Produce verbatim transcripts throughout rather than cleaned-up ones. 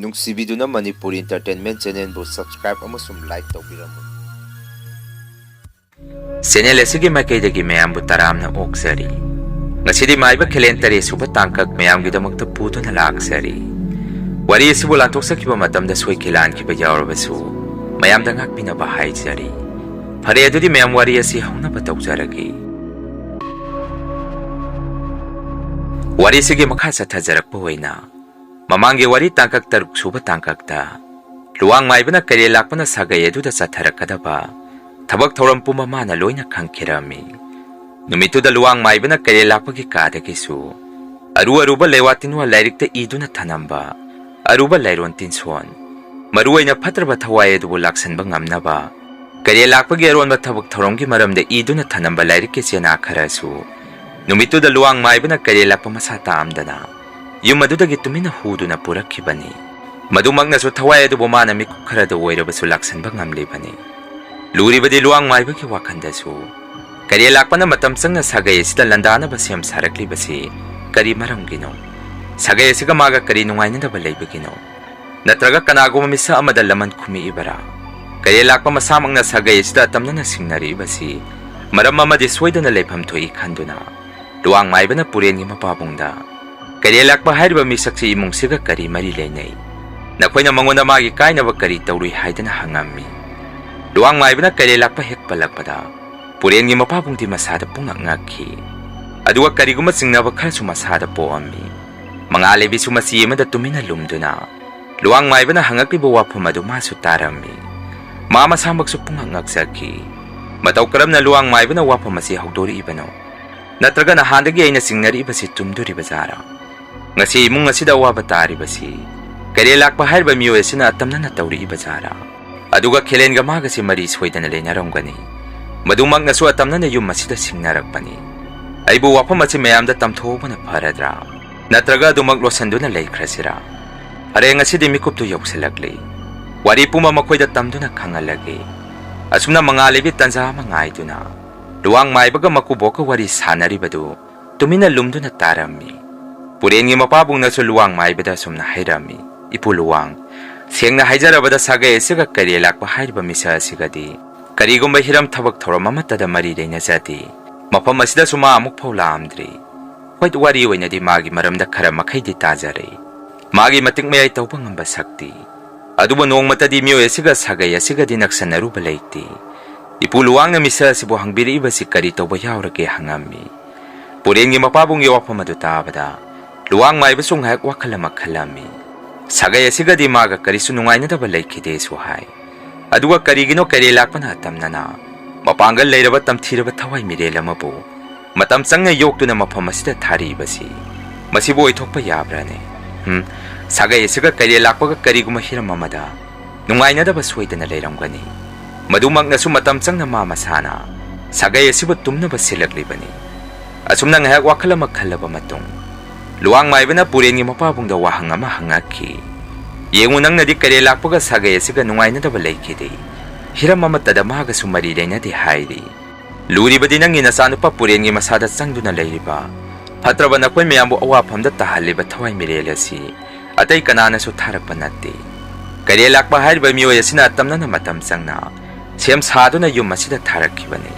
ꯅꯨꯡꯁꯤꯕꯤꯗꯨꯅ Manipur Entertainment Channelꯕꯨ subscribe ꯑꯃꯁꯨꯡ like ꯇꯧꯕꯤꯔꯝꯃꯨ꯫ Channel ꯑꯁꯤꯒꯤ ꯃꯥꯏꯀꯩꯗꯒꯤ ꯃꯌꯥꯝꯕꯨ ꯇꯔꯥꯝꯅ ꯑꯣꯛꯆꯔꯤ꯫ ꯉꯁꯤꯗꯤ ꯃꯥꯏꯕ ꯈꯦꯂꯦꯟ ꯇꯔꯦꯠ ꯁꯨꯕ ꯇꯥꯡꯀꯛ ꯃꯌꯥꯝꯒꯤꯗꯃꯛꯇ ꯄꯨꯗꯨꯅ ꯂꯥꯛꯆꯔꯤ꯫ ꯋꯥꯔꯤ ꯑꯁꯤꯕꯨ ꯂꯥꯟꯊꯣꯛꯆꯈꯤꯕ ꯃꯇꯝꯗ ꯁꯣꯏꯈꯤ ꯂꯥꯟꯈꯤꯕ ꯌꯥꯎꯔꯕꯁꯨ ꯃꯌꯥꯝꯗ ꯉꯥꯛꯄꯤꯅꯕ ꯍꯥꯏꯖꯔꯤ꯫ ꯐꯔꯦ, ꯑꯗꯨꯗꯤ ꯃꯌꯥꯝ ꯋꯥꯔꯤ ꯑꯁꯤ ꯍꯧꯅꯕ ꯇꯧꯖꯔꯒꯦ꯫ ꯋꯥꯔꯤꯁꯤꯒꯤ ꯃꯈꯥ ꯆꯠꯊꯖꯔꯛꯄ ꯑꯣꯏꯅ ꯃꯃꯥꯡꯒꯤ ꯋꯥꯔꯤ ꯇꯥꯡꯀꯛ ꯇꯔꯨꯛ ꯁꯨꯕ ꯇꯥꯡꯀꯛꯇ ꯂꯨꯋꯥꯡ ꯃꯥꯏꯕꯅ ꯀꯩꯔꯦꯜ ꯂꯥꯛꯄꯅ ꯁꯥꯒꯩ ꯑꯗꯨꯗ ꯆꯠꯊꯔꯛꯀꯗꯕ ꯊꯕꯛ ꯊꯧꯔꯝ ꯄꯨꯝꯕ ꯃꯥꯅ ꯂꯣꯏꯅ ꯈꯪꯈꯤꯔꯝꯃꯤ꯫ ꯅꯨꯃꯤꯠꯇꯨꯗ ꯂꯨꯋꯥꯡ ꯃꯥꯏꯕꯅ ꯀꯩꯔꯦꯜ ꯂꯥꯛꯄꯒꯤ ꯀꯥꯗꯒꯤꯁꯨ ꯑꯔꯨ ꯑꯔꯨꯕ ꯂꯩꯋꯥ ꯇꯤꯟꯋꯥ ꯂꯥꯏꯔꯤꯛꯇ ꯏꯗꯨꯅ ꯊꯅꯝꯕ ꯑꯔꯨꯕ ꯂꯥꯏꯔꯣꯟ ꯇꯤꯟꯁꯣꯟ, ꯃꯔꯨꯑꯣꯏꯅ ꯐꯠꯇ꯭ꯔꯕ ꯊꯋꯥꯏ ꯑꯗꯨꯕꯨ ꯂꯥꯛꯁꯟꯕ ꯉꯝꯅꯕ ꯀꯩꯔꯦꯜ ꯂꯥꯛꯄꯒꯤ ꯑꯔꯣꯟꯕ ꯊꯕꯛ ꯊꯧꯔꯝꯒꯤ ꯃꯔꯝꯗ ꯏꯗꯨꯅ ꯊꯅꯝꯕ ꯂꯥꯏꯔꯤꯛꯀꯤ ꯆꯦꯅꯥ ꯈꯔꯁꯨ ꯅꯨꯃꯤꯠꯇꯨꯗ ꯂꯨꯋꯥꯡ ꯃꯥꯏꯕꯅ ꯀꯩꯔꯦꯜ ꯂꯥꯛꯄ ꯃꯁꯥ ꯇꯥꯛꯑꯝꯗꯅ ꯌꯨꯝ ꯑꯗꯨꯗꯒꯤ ꯇꯨꯃꯤꯟꯅ ꯍꯨꯗꯨꯅ ꯄꯨꯔꯛꯈꯤꯕꯅꯤ꯫ ꯃꯗꯨꯃꯛꯅꯁꯨ ꯊꯋꯥꯏ ꯑꯗꯨꯕꯨ ꯃꯥꯅ ꯃꯤꯀꯨꯞ ꯈꯔꯗ ꯑꯣꯏꯔꯕꯁꯨ ꯂꯥꯛꯁꯟꯕ ꯉꯝꯂꯤꯕꯅꯤ꯫ ꯂꯨꯔꯤꯕꯗꯤ ꯂꯨꯋꯥꯡ ꯃꯥꯏꯕꯒꯤ ꯋꯥꯈꯜꯗꯁꯨ ꯀꯩꯔꯦꯜ ꯂꯥꯛꯄꯅ ꯃꯇꯝ ꯆꯪꯅ ꯁꯥꯒꯩ ꯑꯁꯤꯗ ꯂꯥꯟꯗꯥꯅꯕ ꯁꯦꯝ ꯁꯥꯔꯛꯂꯤꯕꯁꯤ ꯀꯔꯤ ꯃꯔꯝꯒꯤꯅꯣ? ꯁꯥꯒꯩ ꯑꯁꯤꯒ ꯃꯥꯒ ꯀꯔꯤ ꯅꯨꯡꯉꯥꯏꯅꯗꯕ ꯂꯩꯕꯒꯤꯅꯣ? ꯅꯠꯇ꯭ꯔꯒ ꯀꯅꯥꯒꯨꯝꯕ ꯃꯤꯁꯛ ꯑꯃꯗ ꯂꯃꯟ ꯈꯨꯝꯃꯛꯏꯕꯔꯥ? ꯀꯩꯔꯦꯜ ꯂꯥꯛꯄ ꯃꯁꯥꯃꯛꯅ ꯁꯥꯒꯩ ꯑꯁꯤꯗ ꯑꯇꯝꯅꯅ ꯁꯤꯡꯅꯔꯛꯏꯕꯁꯤ ꯃꯔꯝ ꯑꯃꯗꯤ ꯁꯣꯏꯗꯅ ꯂꯩꯐꯝ ꯊꯣꯛꯏ ꯈꯟꯗꯨꯅ ꯂꯨꯋꯥꯡ ꯃꯥꯏꯕꯅ ꯄꯨꯔꯦꯟꯒꯤ ꯃꯄꯥꯕꯨꯡꯗ, "ꯀꯩꯔꯦꯜ ꯂꯥꯛꯄ ꯍꯥꯏꯔꯤꯕ ꯃꯤꯁꯛꯁꯤ ꯏꯃꯨꯡꯁꯤꯒ ꯀꯔꯤ ꯃꯔꯤ ꯂꯩꯅꯩ? ꯅꯈꯣꯏꯅ ꯃꯉꯣꯟꯗ ꯃꯥꯒꯤ ꯀꯥꯏꯅꯕ ꯀꯔꯤ ꯇꯧꯔꯨꯏ?" ꯍꯥꯏꯗꯅ ꯍꯪꯉꯝꯃꯤ꯫ ꯂꯨꯋꯥꯡ ꯃꯥꯏꯕꯅ ꯀꯩꯔꯦꯜ ꯂꯥꯛꯄ ꯍꯦꯛ ꯄꯜꯂꯛꯄꯗ ꯄꯨꯔꯦꯟꯒꯤ ꯃꯄꯥꯕꯨꯡꯗꯤ ꯃꯁꯥꯗ ꯄꯨꯡꯉꯛ ꯉꯛꯈꯤ꯫ ꯑꯗꯨꯒ ꯀꯔꯤꯒꯨꯝꯕ ꯆꯤꯡꯅꯕ ꯈꯔꯁꯨ ꯃꯁꯥꯗ ꯄꯣꯛꯑꯝꯃꯤ꯫ ꯃꯉꯥꯜꯂꯩꯕꯤꯁꯨ ꯃꯆꯤ ꯑꯃꯗ ꯇꯨꯃꯤꯟꯅ ꯂꯨꯝꯗꯨꯅ ꯂꯨꯋꯥꯡ ꯃꯥꯏꯕꯅ ꯍꯪꯉꯛꯂꯤꯕ ꯋꯥꯐꯝ ꯑꯗꯨ ꯃꯥꯁꯨ ꯇꯥꯔꯝꯃꯤ꯫ ꯃꯥ ꯃꯁꯥꯃꯛꯁꯨ ꯄꯨꯡꯉꯛ ꯉꯛꯆꯈꯤ꯫ ꯃꯇꯧ ꯀꯔꯝꯅ ꯂꯨꯋꯥꯡ ꯃꯥꯏꯕꯅ ꯋꯥꯐꯝ ꯑꯁꯤ ꯍꯧꯗꯣꯔꯛꯏꯕꯅꯣ? ꯅꯠꯇ꯭ꯔꯒ ꯅꯍꯥꯟꯗꯒꯤ ꯑꯩꯅ ꯆꯤꯡꯅꯔꯛꯏꯕꯁꯤ ꯆꯨꯝꯗꯣꯔꯤꯕ ꯖꯥꯔꯥ? ꯉꯁꯤ ꯏꯃꯨꯡ ꯑꯁꯤꯗ ꯑꯋꯥꯕ ꯇꯥꯔꯤꯕꯁꯤ ꯀꯩꯔꯦꯜ ꯂꯥꯛꯄ ꯍꯥꯏꯔꯤꯕ ꯃꯤꯑꯣꯏ ꯑꯁꯤꯅ ꯑꯇꯝꯅꯅ ꯇꯧꯔꯛꯏꯕ ꯖꯥꯔꯥ? ꯑꯗꯨꯒ ꯈꯦꯂꯦꯟꯒ ꯃꯥꯒꯁꯤ ꯃꯔꯤ ꯁꯣꯏꯗꯅ ꯂꯩꯅꯔꯝꯒꯅꯤ꯫ ꯃꯗꯨꯃꯛꯅꯁꯨ ꯑꯇꯝꯅꯅ ꯌꯨꯝ ꯑꯁꯤꯗ ꯁꯤꯡꯅꯔꯛꯄꯅꯤ꯫ ꯑꯩꯕꯨ ꯋꯥꯐꯝ ꯑꯁꯤ ꯃꯌꯥꯝꯗ ꯇꯝꯊꯣꯛꯍꯧꯕꯅ ꯐꯔꯗ꯭ꯔꯥ? ꯅꯠꯇ꯭ꯔꯒ ꯑꯗꯨꯃꯛ ꯂꯣꯠꯁꯤꯟꯗꯨꯅ ꯂꯩꯈ꯭ꯔꯁꯤꯔꯥ? ꯑꯔꯦ, ꯉꯁꯤꯗꯤ ꯃꯤꯀꯨꯞꯇꯨ ꯌꯧꯁꯤꯜꯂꯛꯂꯤ꯫ ꯋꯥꯔꯤ ꯄꯨꯝꯕ ꯃꯈꯣꯏꯗ ꯇꯝꯗꯨꯅ ꯈꯪꯍꯜꯂꯒꯦ꯫ ꯑꯁꯨꯝꯅ ꯃꯉꯥꯜꯂꯩꯕꯤ ꯇꯟꯖꯥ ꯑꯃ ꯉꯥꯏꯗꯨꯅ ꯂꯨꯋꯥꯡ ꯃꯥꯏꯕꯒ ꯃꯀꯨꯕꯣꯛꯀ ꯋꯥꯔꯤ ꯁꯥꯟꯅꯔꯤꯕꯗꯨ ꯇꯨꯃꯤꯟꯅ ꯂꯨꯝꯗꯨꯅ ꯇꯥꯔꯝꯃꯤ꯫ ꯄꯨꯔꯦꯟꯒꯤ ꯃꯄꯥꯕꯨꯡꯅꯁꯨ ꯂꯨꯋꯥꯡ ꯃꯥꯏꯕꯗ ꯑꯁꯨꯝꯅ ꯍꯥꯏꯔꯝꯃꯤ꯫ ꯏꯄꯨ ꯂꯨꯋꯥꯡ, ꯁꯦꯡꯅ ꯍꯥꯏꯖꯔꯕꯗ ꯁꯥꯒꯩ ꯑꯁꯤꯒ ꯀꯩꯔꯦꯜ ꯂꯥꯛꯄ ꯍꯥꯏꯔꯤꯕ ꯃꯤꯁꯛ ꯑꯁꯤꯒꯗꯤ ꯀꯔꯤꯒꯨꯝꯕ ꯍꯤꯔꯝ ꯊꯕꯛ ꯊꯧꯔꯝ ꯑꯃꯠꯇꯗ ꯃꯔꯤ ꯂꯩꯅꯖꯗꯦ꯫ ꯃꯐꯝ ꯑꯁꯤꯗꯁꯨ ꯃꯥ ꯑꯃꯨꯛ ꯐꯥꯎ ꯂꯥꯛꯑꯝꯗ꯭ꯔꯤ꯫ ꯍꯣꯏ, ꯋꯥꯔꯤ ꯑꯣꯏꯅꯗꯤ ꯃꯥꯒꯤ ꯃꯔꯝꯗ ꯈꯔ ꯃꯈꯩꯗꯤ ꯇꯥꯖꯔꯦ꯫ ꯃꯥꯒꯤ ꯃꯇꯤꯛ ꯃꯌꯥꯏ ꯇꯧꯕ ꯉꯝꯕ ꯁꯛꯇꯤ꯫ ꯑꯗꯨꯕꯨ ꯅꯣꯡꯃꯇꯗꯤ ꯃꯤꯑꯣꯏ ꯑꯁꯤꯒ ꯁꯥꯒꯩ ꯑꯁꯤꯒꯗꯤ ꯅꯛꯁꯟꯅꯔꯨꯕ ꯂꯩꯇꯦ꯫ ꯏꯄꯨ ꯂꯨꯋꯥꯡꯅ ꯃꯤꯁꯛ ꯑꯁꯤꯕꯨ ꯍꯪꯕꯤꯔꯛꯏꯕꯁꯤ ꯀꯔꯤ ꯇꯧꯕ ꯌꯥꯎꯔꯒꯦ ꯍꯪꯉꯝꯃꯤ꯫ ꯄꯨꯔꯦꯟꯒꯤ ꯃꯄꯥꯕꯨꯡꯒꯤ ꯋꯥꯐꯝ ꯑꯗꯨ ꯇꯥꯕꯗ ꯂꯨꯋꯥꯡ ꯃꯥꯏꯕꯁꯨ ꯉꯥꯏꯍꯥꯛ ꯋꯥꯈꯜ ꯑꯃ ꯈꯜꯂꯝꯃꯤ꯫ ꯁꯥꯒꯩ ꯑꯁꯤꯒꯗꯤ ꯃꯥꯒ ꯀꯔꯤꯁꯨ ꯅꯨꯡꯉꯥꯏꯅꯗꯕ ꯂꯩꯈꯤꯗꯦꯁꯨ ꯍꯥꯏ꯫ ꯑꯗꯨꯒ ꯀꯔꯤꯒꯤꯅꯣ ꯀꯩꯔꯦꯜ ꯂꯥꯛꯄꯅ ꯑꯇꯝꯅꯅ ꯃꯄꯥꯡꯒꯜ ꯂꯩꯔꯕ ꯇꯝꯊꯤꯔꯕ ꯊꯋꯥꯏ ꯃꯤꯔꯦꯜ ꯑꯃꯕꯨ ꯃꯇꯝ ꯆꯪꯅ ꯌꯣꯛꯇꯨꯅ ꯃꯐꯝ ꯑꯁꯤꯗ ꯊꯥꯔꯤꯕꯁꯤ? ꯃꯁꯤꯕꯨ ꯑꯣꯏꯊꯣꯛꯄ ꯌꯥꯕ꯭ꯔꯥꯅꯦ? ꯍꯝ, ꯁꯥꯒꯩ ꯑꯁꯤꯒ ꯀꯩꯔꯦꯜ ꯂꯥꯛꯄꯒ ꯀꯔꯤꯒꯨꯝꯕ ꯍꯤꯔꯝ ꯑꯃꯗ ꯅꯨꯡꯉꯥꯏꯅꯗꯕ ꯁꯣꯏꯗꯅ ꯂꯩꯔꯝꯒꯅꯤ꯫ ꯃꯗꯨꯃꯛꯅꯁꯨ ꯃꯇꯝ ꯆꯪꯅ ꯃꯥ ꯃꯁꯥꯅ ꯁꯥꯒꯩ ꯑꯁꯤꯕꯨ ꯇꯨꯝꯅꯕ ꯁꯤꯜꯂꯛꯂꯤꯕꯅꯤ꯫ ꯑꯁꯨꯝꯅ ꯉꯥꯏꯍꯥꯛ ꯋꯥꯈꯜ ꯑꯃ ꯈꯜꯂꯕ ꯃꯇꯨꯡ, ꯂꯨꯋꯥꯡ ꯃꯥꯏꯕꯅ ꯄꯨꯔꯦꯟꯒꯤ ꯃꯄꯥꯕꯨꯡꯗ ꯋꯥꯍꯪ ꯑꯃ ꯍꯪꯉꯛꯈꯤ꯫ ꯌꯦꯡꯉꯨ, ꯅꯪꯅꯗꯤ ꯀꯩꯔꯦꯜ ꯂꯥꯛꯄꯒ ꯁꯥꯒꯩ ꯑꯁꯤꯒ ꯅꯨꯡꯉꯥꯏꯅꯗꯕ ꯂꯩꯈꯤꯗꯦ, ꯍꯤꯔꯝ ꯑꯃꯠꯇꯗ ꯃꯥꯒꯁꯨ ꯃꯔꯤ ꯂꯩꯅꯗꯦ ꯍꯥꯏꯔꯤ꯫ ꯂꯨꯔꯤꯕꯗꯤ ꯅꯪꯒꯤ ꯅꯆꯥꯅꯨꯄꯥ ꯄꯨꯔꯦꯟꯒꯤ ꯃꯁꯥꯗ ꯆꯪꯗꯨꯅ ꯂꯩꯔꯤꯕ ꯐꯠꯇ꯭ꯔꯕ ꯅꯈꯣꯏ ꯃꯌꯥꯝꯕꯨ ꯑꯋꯥꯐꯝꯗ ꯇꯥꯍꯜꯂꯤꯕ ꯊꯋꯥꯏ ꯃꯤꯔꯦꯜ ꯑꯁꯤ ꯑꯇꯩ ꯀꯅꯥꯅꯁꯨ ꯊꯥꯔꯛꯄ ꯅꯠꯇꯦ꯫ ꯀꯩꯔꯦꯜ ꯂꯥꯛꯄ ꯍꯥꯏꯔꯤꯕ ꯃꯤꯑꯣꯏ ꯑꯁꯤꯅ ꯑꯇꯝꯅꯅ ꯃꯇꯝ ꯆꯪꯅ ꯁꯦꯝ ꯁꯥꯗꯨꯅ ꯌꯨꯝ ꯑꯁꯤꯗ ꯊꯥꯔꯛꯈꯤꯕꯅꯤ꯫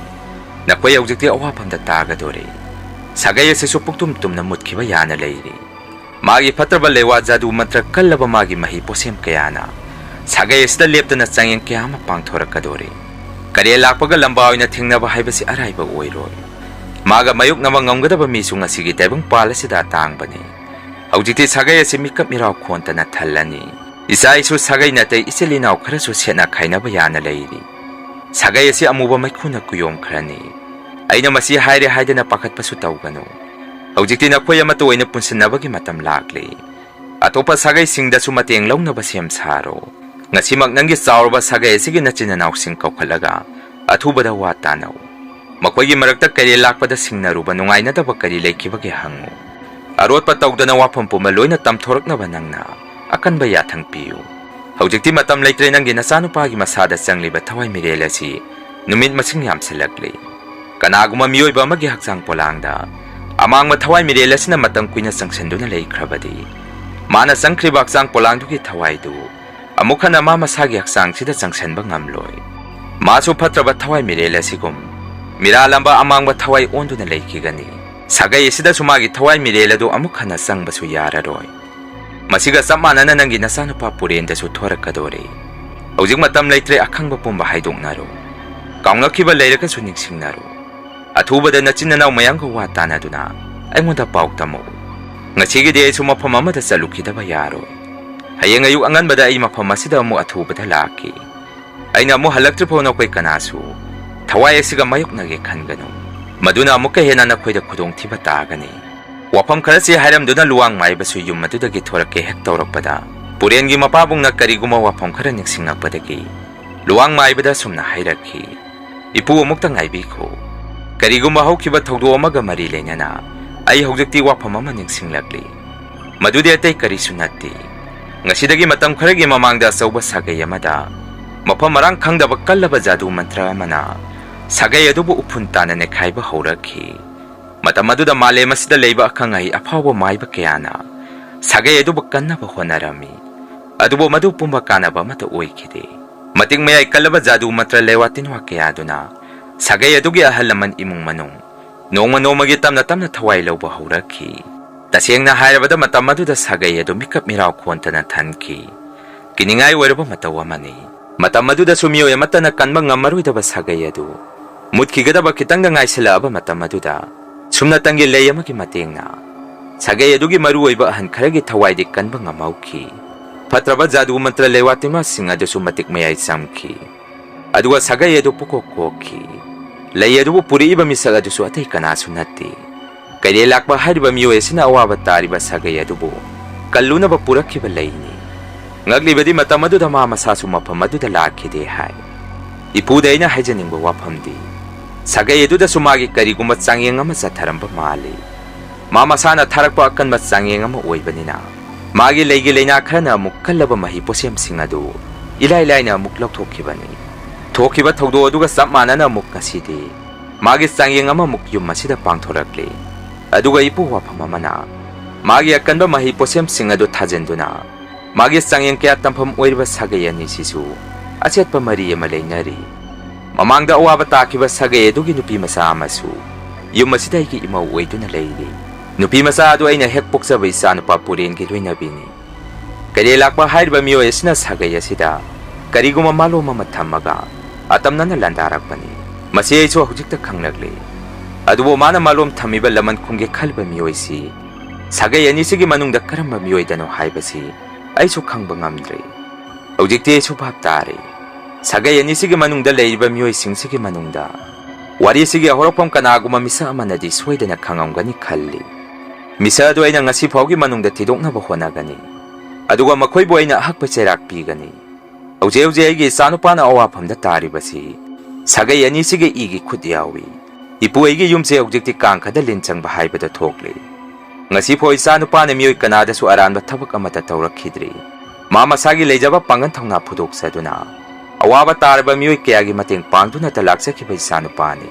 ꯅꯈꯣꯏ ꯍꯧꯖꯤꯛꯇꯤ ꯑꯋꯥꯐꯝꯗ ꯇꯥꯒꯗꯣꯔꯦ꯫ ꯁꯥꯒꯩ ꯑꯁꯤꯁꯨ ꯄꯨꯛꯇꯨꯝ ꯇꯨꯝꯅ ꯃꯨꯠꯈꯤꯕ ꯌꯥꯅ ꯂꯩꯔꯤ꯫ ꯃꯥꯒꯤ ꯐꯠꯇ꯭ꯔꯕ ꯂꯩꯋꯥ ꯖꯥꯗꯨ ꯃꯟꯇ꯭ꯔ ꯀꯜꯂꯕ ꯃꯥꯒꯤ ꯃꯍꯩ ꯄꯣꯠꯁꯦꯝ ꯀꯌꯥꯅ ꯁꯥꯒꯩ ꯑꯁꯤꯗ ꯂꯦꯞꯇꯅ ꯆꯥꯡꯌꯦꯡ ꯀꯌꯥ ꯑꯃ ꯄꯥꯡꯊꯣꯔꯛꯀꯗꯣꯔꯤ꯫ ꯀꯩꯔꯦꯜ ꯂꯥꯛꯄꯒ ꯂꯝꯕꯥ ꯑꯣꯏꯅ ꯊꯦꯡꯅꯕ ꯍꯥꯏꯕꯁꯤ ꯑꯔꯥꯏꯕ ꯑꯣꯏꯔꯣꯏ꯫ ꯃꯥꯒ ꯃꯥꯌꯣꯛꯅꯕ ꯉꯝꯒꯗꯕ ꯃꯤꯁꯨ ꯉꯁꯤꯒꯤ ꯇꯥꯏꯕꯪ ꯄꯥꯜ ꯑꯁꯤꯗ ꯑꯇꯥꯡꯕꯅꯤ꯫ ꯍꯧꯖꯤꯛꯇꯤ ꯁꯥꯒꯩ ꯑꯁꯤ ꯃꯤꯀꯞ ꯃꯤꯔꯥꯎ ꯈꯣꯟꯇꯅ ꯊꯜꯂꯅꯤ꯫ ꯏꯆꯥ ꯏꯁꯨ ꯁꯥꯒꯩ ꯅꯥꯇꯩ ꯏꯆꯤꯜ ꯏꯅꯥꯎ ꯈꯔꯁꯨ ꯁꯦꯠꯅ ꯈꯥꯏꯅꯕ ꯌꯥꯅ ꯂꯩꯔꯤ꯫ ꯁꯥꯒꯩ ꯑꯁꯤ ꯑꯃꯨꯕ ꯃꯩꯈꯨꯅ ꯀꯨꯌꯣꯝꯈ꯭ꯔꯅꯤ꯫ ꯑꯩꯅ ꯃꯁꯤ ꯍꯥꯏꯔꯦ ꯍꯥꯏꯗꯅ ꯄꯥꯈꯠꯄꯁꯨ ꯇꯧꯒꯅꯨ꯫ ꯍꯧꯖꯤꯛꯇꯤ ꯅꯈꯣꯏ ꯑꯃꯠꯇ ꯑꯣꯏꯅ ꯄꯨꯟꯁꯤꯟꯅꯕꯒꯤ ꯃꯇꯝ ꯂꯥꯛꯂꯦ꯫ ꯑꯇꯣꯞꯄ ꯁꯥꯒꯩꯁꯤꯡꯗꯁꯨ ꯃꯇꯦꯡ ꯂꯧꯅꯕ ꯁꯦꯝ ꯁꯥꯔꯣ꯫ ꯉꯁꯤꯃꯛ ꯅꯪꯒꯤ ꯆꯥꯎꯔꯕ ꯁꯥꯒꯩ ꯑꯁꯤꯒꯤ ꯅꯆꯤꯟ ꯅꯅꯥꯎꯁꯤꯡ ꯀꯧꯈꯠꯂꯒ ꯑꯊꯨꯕꯗ ꯋꯥ ꯇꯥꯅꯧ꯫ ꯃꯈꯣꯏꯒꯤ ꯃꯔꯛꯇ ꯀꯩꯔꯦꯜ ꯂꯥꯛꯄꯗ ꯁꯤꯡꯅꯔꯨꯕ ꯅꯨꯡꯉꯥꯏꯅꯗꯕ ꯀꯔꯤ ꯂꯩꯈꯤꯕꯒꯦ ꯍꯪꯉꯨ꯫ ꯑꯔꯣꯠꯄ ꯇꯧꯗꯅ ꯋꯥꯐꯝ ꯄꯨꯝꯕ ꯂꯣꯏꯅ ꯇꯝꯊꯣꯔꯛꯅꯕ ꯅꯪꯅ ꯑꯀꯟꯕ ꯌꯥꯊꯪ ꯄꯤꯌꯨ꯫ ꯍꯧꯖꯤꯛꯇꯤ ꯃꯇꯝ ꯂꯩꯇ꯭ꯔꯦ꯫ ꯅꯪꯒꯤ ꯅꯆꯥꯅꯨꯄꯥꯒꯤ ꯃꯁꯥꯗ ꯆꯪꯂꯤꯕ ꯊꯋꯥꯏ ꯃꯤꯔꯦꯜ ꯑꯁꯤ ꯅꯨꯃꯤꯠ ꯃꯁꯤꯡ ꯌꯥꯝꯁꯤꯜꯂꯛꯂꯤ꯫ ꯀꯅꯥꯒꯨꯝꯕ ꯃꯤꯑꯣꯏꯕ ꯑꯃꯒꯤ ꯍꯛꯆꯥꯡ ꯄꯣꯂꯥꯡꯗ ꯑꯃꯥꯡꯕ ꯊꯋꯥꯏ ꯃꯤꯔꯦꯜ ꯑꯁꯤꯅ ꯃꯇꯝ ꯀꯨꯏꯅ ꯆꯪꯁꯤꯟꯗꯨꯅ ꯂꯩꯈ꯭ꯔꯕꯗꯤ, ꯃꯥꯅ ꯆꯪꯈ꯭ꯔꯤꯕ ꯍꯛꯆꯥꯡ ꯄꯣꯂꯥꯡꯗꯨꯒꯤ ꯊꯋꯥꯏꯗꯨ ꯑꯃꯨꯛ ꯍꯟꯅ ꯃꯥ ꯃꯁꯥꯒꯤ ꯍꯛꯆꯥꯡꯁꯤꯗ ꯆꯪꯁꯟꯕ ꯉꯝꯂꯣꯏ꯫ ꯃꯥꯁꯨ ꯐꯠꯇ꯭ꯔꯕ ꯊꯋꯥꯏ ꯃꯤꯔꯦꯜ ꯑꯁꯤꯒꯨꯝ ꯃꯤꯔꯥꯜꯂꯝꯕ ꯑꯃꯥꯡꯕ ꯊꯋꯥꯏ ꯑꯣꯟꯗꯨꯅ ꯂꯩꯈꯤꯒꯅꯤ꯫ ꯁꯥꯒꯩ ꯑꯁꯤꯗꯁꯨ ꯃꯥꯒꯤ ꯊꯋꯥꯏ ꯃꯤꯔꯦꯜ ꯑꯗꯨ ꯑꯃꯨꯛ ꯍꯟꯅ ꯆꯪꯕꯁꯨ ꯌꯥꯔꯔꯣꯏ꯫ ꯃꯁꯤꯒ ꯆꯞ ꯃꯥꯟꯅꯅ ꯅꯪꯒꯤ ꯅꯆꯥꯅꯨꯄꯥ ꯄꯨꯔꯦꯟꯗꯁꯨ ꯊꯣꯔꯛꯀꯗꯣꯔꯦ꯫ ꯍꯧꯖꯤꯛ ꯃꯇꯝ ꯂꯩꯇ꯭ꯔꯦ, ꯑꯈꯪꯕ ꯄꯨꯝꯕ ꯍꯥꯏꯗꯣꯛꯅꯔꯣ꯫ ꯀꯥꯎꯅꯈꯤꯕ ꯂꯩꯔꯒꯁꯨ ꯅꯤꯡꯁꯤꯡꯅꯔꯣ꯫ ꯑꯊꯨꯕꯗ ꯅꯆꯤꯟ ꯅꯅꯥꯎ ꯃꯌꯥꯝꯒ ꯋꯥ ꯇꯥꯅꯗꯨꯅ ꯑꯩꯉꯣꯟꯗ ꯄꯥꯎ ꯇꯝꯃꯨ꯫ ꯉꯁꯤꯒꯤꯗꯤ ꯑꯩꯁꯨ ꯃꯐꯝ ꯑꯃꯗ ꯆꯠꯂꯨꯈꯤꯗꯕ ꯌꯥꯔꯣꯏ꯫ ꯍꯌꯦꯡ ꯑꯌꯨꯛ ꯑꯉꯟꯕꯗ ꯑꯩ ꯃꯐꯝ ꯑꯁꯤꯗ ꯑꯃꯨꯛ ꯑꯊꯨꯕꯗ ꯂꯥꯛꯀꯦ꯫ ꯑꯩꯅ ꯑꯃꯨꯛ ꯍꯜꯂꯛꯇ꯭ꯔꯤꯐꯥꯎ ꯅꯈꯣꯏ ꯀꯅꯥꯁꯨ ꯊꯋꯥꯏ ꯑꯁꯤꯒ ꯃꯥꯌꯣꯛꯅꯒꯦ ꯈꯟꯒꯅꯨ꯫ ꯃꯗꯨꯅ ꯑꯃꯨꯛꯀ ꯍꯦꯟꯅ ꯅꯈꯣꯏꯗ ꯈꯨꯗꯣꯡꯊꯤꯕ ꯇꯥꯒꯅꯤ꯫ ꯋꯥꯐꯝ ꯈꯔꯁꯤ ꯍꯥꯏꯔꯝꯗꯨꯅ ꯂꯨꯋꯥꯡ ꯃꯥꯏꯕꯁꯨ ꯌꯨꯝ ꯑꯗꯨꯗꯒꯤ ꯊꯣꯔꯛꯀꯦ ꯍꯦꯛ ꯇꯧꯔꯛꯄꯗ, ꯄꯨꯔꯦꯟꯒꯤ ꯃꯄꯥꯕꯨꯡꯅ ꯀꯔꯤꯒꯨꯝꯕ ꯋꯥꯐꯝ ꯈꯔ ꯅꯤꯡꯁꯤꯡꯂꯛꯄꯗꯒꯤ ꯂꯨꯋꯥꯡ ꯃꯥꯏꯕꯗ ꯑꯁꯨꯝꯅ ꯍꯥꯏꯔꯛꯈꯤ, "ꯏꯄꯨ, ꯑꯃꯨꯛꯇ ꯉꯥꯏꯕꯤꯈꯣ꯫ ꯀꯔꯤꯒꯨꯝꯕ ꯍꯧꯈꯤꯕ ꯊꯧꯗꯣꯛ ꯑꯃꯒ ꯃꯔꯤ ꯂꯩꯅꯅ ꯑꯩ ꯍꯧꯖꯤꯛꯇꯤ ꯋꯥꯐꯝ ꯑꯃ ꯅꯤꯡꯁꯤꯡꯂꯛꯂꯤ꯫ ꯃꯗꯨꯗꯤ ꯑꯇꯩ ꯀꯔꯤꯁꯨ ꯅꯠꯇꯦ꯫ ꯉꯁꯤꯗꯒꯤ ꯃꯇꯝ ꯈꯔꯒꯤ ꯃꯃꯥꯡꯗ ꯑꯆꯧꯕ ꯁꯥꯒꯩ ꯑꯃꯗ ꯃꯐꯝ ꯃꯔꯥꯡ ꯈꯪꯗꯕ ꯀꯜꯂꯕ ꯖꯥꯗꯨ ꯃꯟꯇ꯭ꯔ ꯑꯃꯅ ꯁꯥꯒꯩ ꯑꯗꯨꯕꯨ ꯎꯐꯨꯟ ꯇꯥꯅ ꯅꯩꯈꯥꯏꯕ ꯍꯧꯔꯛꯈꯤ꯫ ꯃꯇꯝ ꯑꯗꯨꯗ ꯃꯥꯂꯦꯝ ꯑꯁꯤꯗ ꯂꯩꯕ ꯑꯈꯪ ꯑꯍꯩ ꯑꯐꯥꯎꯕ ꯃꯥꯏꯕ ꯀꯌꯥꯅ ꯁꯥꯒꯩ ꯑꯗꯨꯕꯨ ꯀꯟꯅꯕ ꯍꯣꯠꯅꯔꯝꯃꯤ꯫ ꯑꯗꯨꯕꯨ ꯃꯗꯨ ꯄꯨꯝꯕ ꯀꯥꯟꯅꯕ ꯑꯃꯠꯇ ꯑꯣꯏꯈꯤꯗꯦ꯫ ꯃꯇꯤꯛ ꯃꯌꯥꯏ ꯀꯜꯂꯕ ꯖꯥꯗꯨ ꯃꯟꯇ꯭ꯔ ꯂꯩꯋꯥ ꯇꯤꯟꯋꯥ ꯀꯌꯥꯗꯨꯅ ꯁꯥꯒꯩ ꯑꯗꯨꯒꯤ ꯑꯍꯜ ꯂꯃꯟ ꯏꯃꯨꯡ ꯃꯅꯨꯡ ꯅꯣꯡꯃ ꯅꯣꯡꯃꯒꯤ ꯇꯞꯅ ꯇꯞꯅ ꯊꯋꯥꯏ ꯂꯧꯕ ꯍꯧꯔꯛꯈꯤ꯫ ꯇꯁꯦꯡꯅ ꯍꯥꯏꯔꯕꯗ, ꯃꯇꯝ ꯑꯗꯨꯗ ꯁꯥꯒꯩ ꯑꯗꯨ ꯃꯤꯀꯞ ꯃꯤꯔꯥꯎ ꯈꯣꯟꯊꯅ ꯊꯟꯈꯤ꯫ ꯀꯤꯅꯤꯡꯉꯥꯏ ꯑꯣꯏꯔꯕ ꯃꯇꯧ ꯑꯃꯅꯤ꯫ ꯃꯇꯝ ꯑꯗꯨꯗꯁꯨ ꯃꯤꯑꯣꯏ ꯑꯃꯠꯇꯅ ꯀꯟꯕ ꯉꯝꯃꯔꯣꯏꯗꯕ ꯁꯥꯒꯩ ꯑꯗꯨ ꯃꯨꯠꯈꯤꯒꯗꯕ ꯈꯤꯇꯪꯗ ꯉꯥꯏꯁꯤꯜꯂꯛꯑꯕ ꯃꯇꯝ ꯑꯗꯨꯗ, ꯁꯨꯝꯅꯇꯪꯒꯤ ꯂꯩ ꯑꯃꯒꯤ ꯃꯇꯦꯡꯅ ꯁꯥꯒꯩ ꯑꯗꯨꯒꯤ ꯃꯔꯨꯑꯣꯏꯕ ꯑꯍꯟ ꯈꯔꯒꯤ ꯊꯋꯥꯏꯗꯤ ꯀꯟꯕ ꯉꯝꯍꯧꯈꯤ꯫ ꯐꯠꯇ꯭ꯔꯕ ꯖꯥꯗꯨ ꯃꯟꯇ꯭ꯔ ꯂꯩꯋꯥ ꯇꯤꯟꯋꯥꯁꯤꯡ ꯑꯗꯨꯁꯨ ꯃꯇꯤꯛ ꯃꯌꯥꯏ ꯆꯝꯈꯤ꯫ ꯑꯗꯨꯒ ꯁꯥꯒꯩ ꯑꯗꯨ ꯄꯨꯀꯣꯛ ꯀꯣꯛꯈꯤ꯫ ꯂꯩ ꯑꯗꯨꯕꯨ ꯄꯨꯔꯛꯏꯕ ꯃꯤꯁꯛ ꯑꯗꯨꯁꯨ ꯑꯇꯩ ꯀꯅꯥꯁꯨ ꯅꯠꯇꯦ꯫ ꯀꯩꯔꯦꯜ ꯂꯥꯛꯄ ꯍꯥꯏꯔꯤꯕ ꯃꯤꯑꯣꯏ ꯑꯁꯤꯅ ꯑꯋꯥꯕ ꯇꯥꯔꯤꯕ ꯁꯥꯒꯩ ꯑꯗꯨꯕꯨ ꯀꯜꯂꯨꯅꯕ ꯄꯨꯔꯛꯈꯤꯕ ꯂꯩꯅꯤ꯫ ꯉꯛꯂꯤꯕꯗꯤ, ꯃꯇꯝ ꯑꯗꯨꯗ ꯃꯥ ꯃꯁꯥꯁꯨ ꯃꯐꯝ ꯑꯗꯨꯗ ꯂꯥꯛꯈꯤꯗꯦ ꯍꯥꯏ꯫ ꯏꯄꯨꯗ ꯑꯩꯅ ꯍꯥꯏꯖꯅꯤꯡꯕ ꯋꯥꯐꯝꯗꯤ, ꯁꯥꯒꯩ ꯑꯗꯨꯗꯁꯨ ꯃꯥꯒꯤ ꯀꯔꯤꯒꯨꯝꯕ ꯆꯥꯡꯌꯦꯡ ꯑꯃ ꯆꯠꯊꯔꯝꯕ ꯃꯥꯜꯂꯤ꯫ ꯃꯥ ꯃꯁꯥꯅ ꯊꯥꯔꯛꯄ ꯑꯀꯟꯕ ꯆꯥꯡꯌꯦꯡ ꯑꯃ ꯑꯣꯏꯕꯅꯤꯅ, ꯃꯥꯒꯤ ꯂꯩꯒꯤ ꯂꯩꯅꯥ ꯈꯔꯅ ꯑꯃꯨꯛ ꯀꯜꯂꯕ ꯃꯍꯩ ꯄꯣꯠꯁꯦꯝꯁꯤꯡ ꯑꯗꯨ ꯏꯂꯥꯏ ꯂꯥꯏꯅ ꯑꯃꯨꯛ ꯂꯧꯊꯣꯛꯈꯤꯕꯅꯤ꯫ ꯊꯣꯛꯈꯤꯕ ꯊꯧꯗꯣꯛ ꯑꯗꯨꯒ ꯆꯞ ꯃꯥꯟꯅꯅ ꯑꯃꯨꯛ ꯉꯁꯤꯗꯤ ꯃꯥꯒꯤ ꯆꯥꯡꯌꯦꯡ ꯑꯃꯃꯨꯛ ꯌꯨꯝ ꯑꯁꯤꯗ ꯄꯥꯡꯊꯣꯔꯛꯂꯤ꯫ ꯑꯗꯨꯒ ꯏꯄꯨ, ꯋꯥꯐꯝ ꯑꯃꯅ, ꯃꯥꯒꯤ ꯑꯀꯟꯕ ꯃꯍꯩ ꯄꯣꯠꯁꯦꯝꯁꯤꯡ ꯑꯗꯨ ꯊꯥꯖꯤꯟꯗꯨꯅ ꯃꯥꯒꯤ ꯆꯥꯡꯌꯦꯡ ꯀꯌꯥ ꯇꯝꯐꯝ ꯑꯣꯏꯔꯤꯕ ꯁꯥꯒꯩ ꯑꯅꯤꯁꯤꯁꯨ ꯑꯆꯦꯠꯄ ꯃꯔꯤ ꯑꯃ ꯂꯩꯅꯔꯤ꯫ ꯃꯃꯥꯡꯗ ꯑꯋꯥꯕ ꯇꯥꯈꯤꯕ ꯁꯥꯒꯩ ꯑꯗꯨꯒꯤ ꯅꯨꯄꯤ ꯃꯆꯥ ꯑꯃꯁꯨ ꯌꯨꯝ ꯑꯁꯤꯗ ꯑꯩꯒꯤ ꯏꯃꯧ ꯑꯣꯏꯗꯨꯅ ꯂꯩꯔꯤ꯫ ꯅꯨꯄꯤ ꯃꯆꯥ ꯑꯗꯨ ꯑꯩꯅ ꯍꯦꯛ ꯄꯣꯛꯆꯕ ꯏꯆꯥꯅꯨꯄꯥ ꯄꯨꯔꯦꯟꯒꯤ ꯂꯣꯏꯅꯕꯤꯅꯤ꯫ ꯀꯩꯔꯦꯜ ꯂꯥꯛꯄ ꯍꯥꯏꯔꯤꯕ ꯃꯤꯑꯣꯏ ꯑꯁꯤꯅ ꯁꯥꯒꯩ ꯑꯁꯤꯗ ꯀꯔꯤꯒꯨꯝꯕ ꯃꯥꯂꯣꯝ ꯑꯃ ꯊꯝꯃꯒ ꯑꯇꯝꯅꯅ ꯂꯥꯟꯗꯥꯔꯛꯄꯅꯤ꯫ ꯃꯁꯤ ꯑꯩꯁꯨ ꯍꯧꯖꯤꯛꯇ ꯈꯪꯂꯛꯂꯤ꯫ ꯑꯗꯨꯕꯨ ꯃꯥꯅ ꯃꯥꯂꯣꯝ ꯊꯝꯃꯤꯕ ꯂꯃꯟ ꯈꯨꯝꯒꯦ ꯈꯜꯂꯤꯕ ꯃꯤꯑꯣꯏꯁꯤ ꯁꯥꯒꯩ ꯑꯅꯤꯁꯤꯒꯤ ꯃꯅꯨꯡꯗ ꯀꯔꯝꯕ ꯃꯤꯑꯣꯏꯗꯅꯣ ꯍꯥꯏꯕꯁꯤ ꯑꯩꯁꯨ ꯈꯪꯕ ꯉꯝꯗ꯭ꯔꯦ꯫ ꯍꯧꯖꯤꯛꯇꯤ ꯑꯩꯁꯨ ꯚꯥꯞ ꯇꯥꯔꯦ꯫ ꯁꯥꯒꯩ ꯑꯅꯤꯁꯤꯒꯤ ꯃꯅꯨꯡꯗ ꯂꯩꯔꯤꯕ ꯃꯤꯑꯣꯏꯁꯤꯡꯁꯤꯒꯤ ꯃꯅꯨꯡꯗ ꯋꯥꯔꯤꯁꯤꯒꯤ ꯍꯧꯔꯛꯐꯝ ꯀꯅꯥꯒꯨꯝꯕ ꯃꯤꯁꯛ ꯑꯃꯅꯗꯤ ꯁꯣꯏꯗꯅ ꯈꯪꯉꯝꯒꯅꯤ ꯈꯜꯂꯤ꯫ ꯃꯤꯁꯛ ꯑꯗꯨ ꯑꯩꯅ ꯉꯁꯤ ꯐꯥꯎꯒꯤ ꯃꯅꯨꯡꯗ ꯊꯤꯗꯣꯛꯅꯕ ꯍꯣꯠꯅꯒꯅꯤ, ꯑꯗꯨꯒ ꯃꯈꯣꯏꯕꯨ ꯑꯩꯅ ꯑꯍꯛꯄ ꯆꯩꯔꯥꯛ ꯄꯤꯒꯅꯤ꯫ ꯍꯧꯖꯤꯛ ꯍꯧꯖꯤꯛ ꯑꯩꯒꯤ ꯏꯆꯥꯅꯨꯄꯥꯅ ꯑꯋꯥꯐꯝꯗ ꯇꯥꯔꯤꯕꯁꯤ ꯁꯥꯒꯩ ꯑꯅꯤꯁꯤꯒꯤ ꯏꯒꯤ ꯈꯨꯠ ꯌꯥꯎꯏ꯫ ꯏꯄꯨ ꯑꯩꯒꯤ ꯌꯨꯝꯁꯦ ꯍꯧꯖꯤꯛꯇꯤ ꯀꯥꯡꯈꯗ ꯂꯤꯟ ꯆꯪꯕ ꯍꯥꯏꯕꯗꯣ ꯊꯣꯛꯂꯦ꯫ ꯉꯁꯤꯐꯥꯎ ꯏꯆꯥꯅꯨꯄꯥꯅ ꯃꯤꯑꯣꯏ ꯀꯅꯥꯗꯁꯨ ꯑꯔꯥꯟꯕ ꯊꯕꯛ ꯑꯃꯠꯇ ꯇꯧꯔꯛꯈꯤꯗ꯭ꯔꯤ꯫ ꯃꯥ ꯃꯁꯥꯒꯤ ꯂꯩꯖꯕ ꯄꯥꯡꯒꯜ ꯊꯧꯅꯥ ꯐꯨꯗꯣꯛꯆꯗꯨꯅ ꯑꯋꯥꯕ ꯇꯥꯔꯕ ꯃꯤꯑꯣꯏ ꯀꯌꯥꯒꯤ ꯃꯇꯦꯡ ꯄꯥꯡꯗꯨꯅꯇ ꯂꯥꯛꯆꯈꯤꯕ ꯏꯆꯥꯅꯨꯄꯥꯅꯤ꯫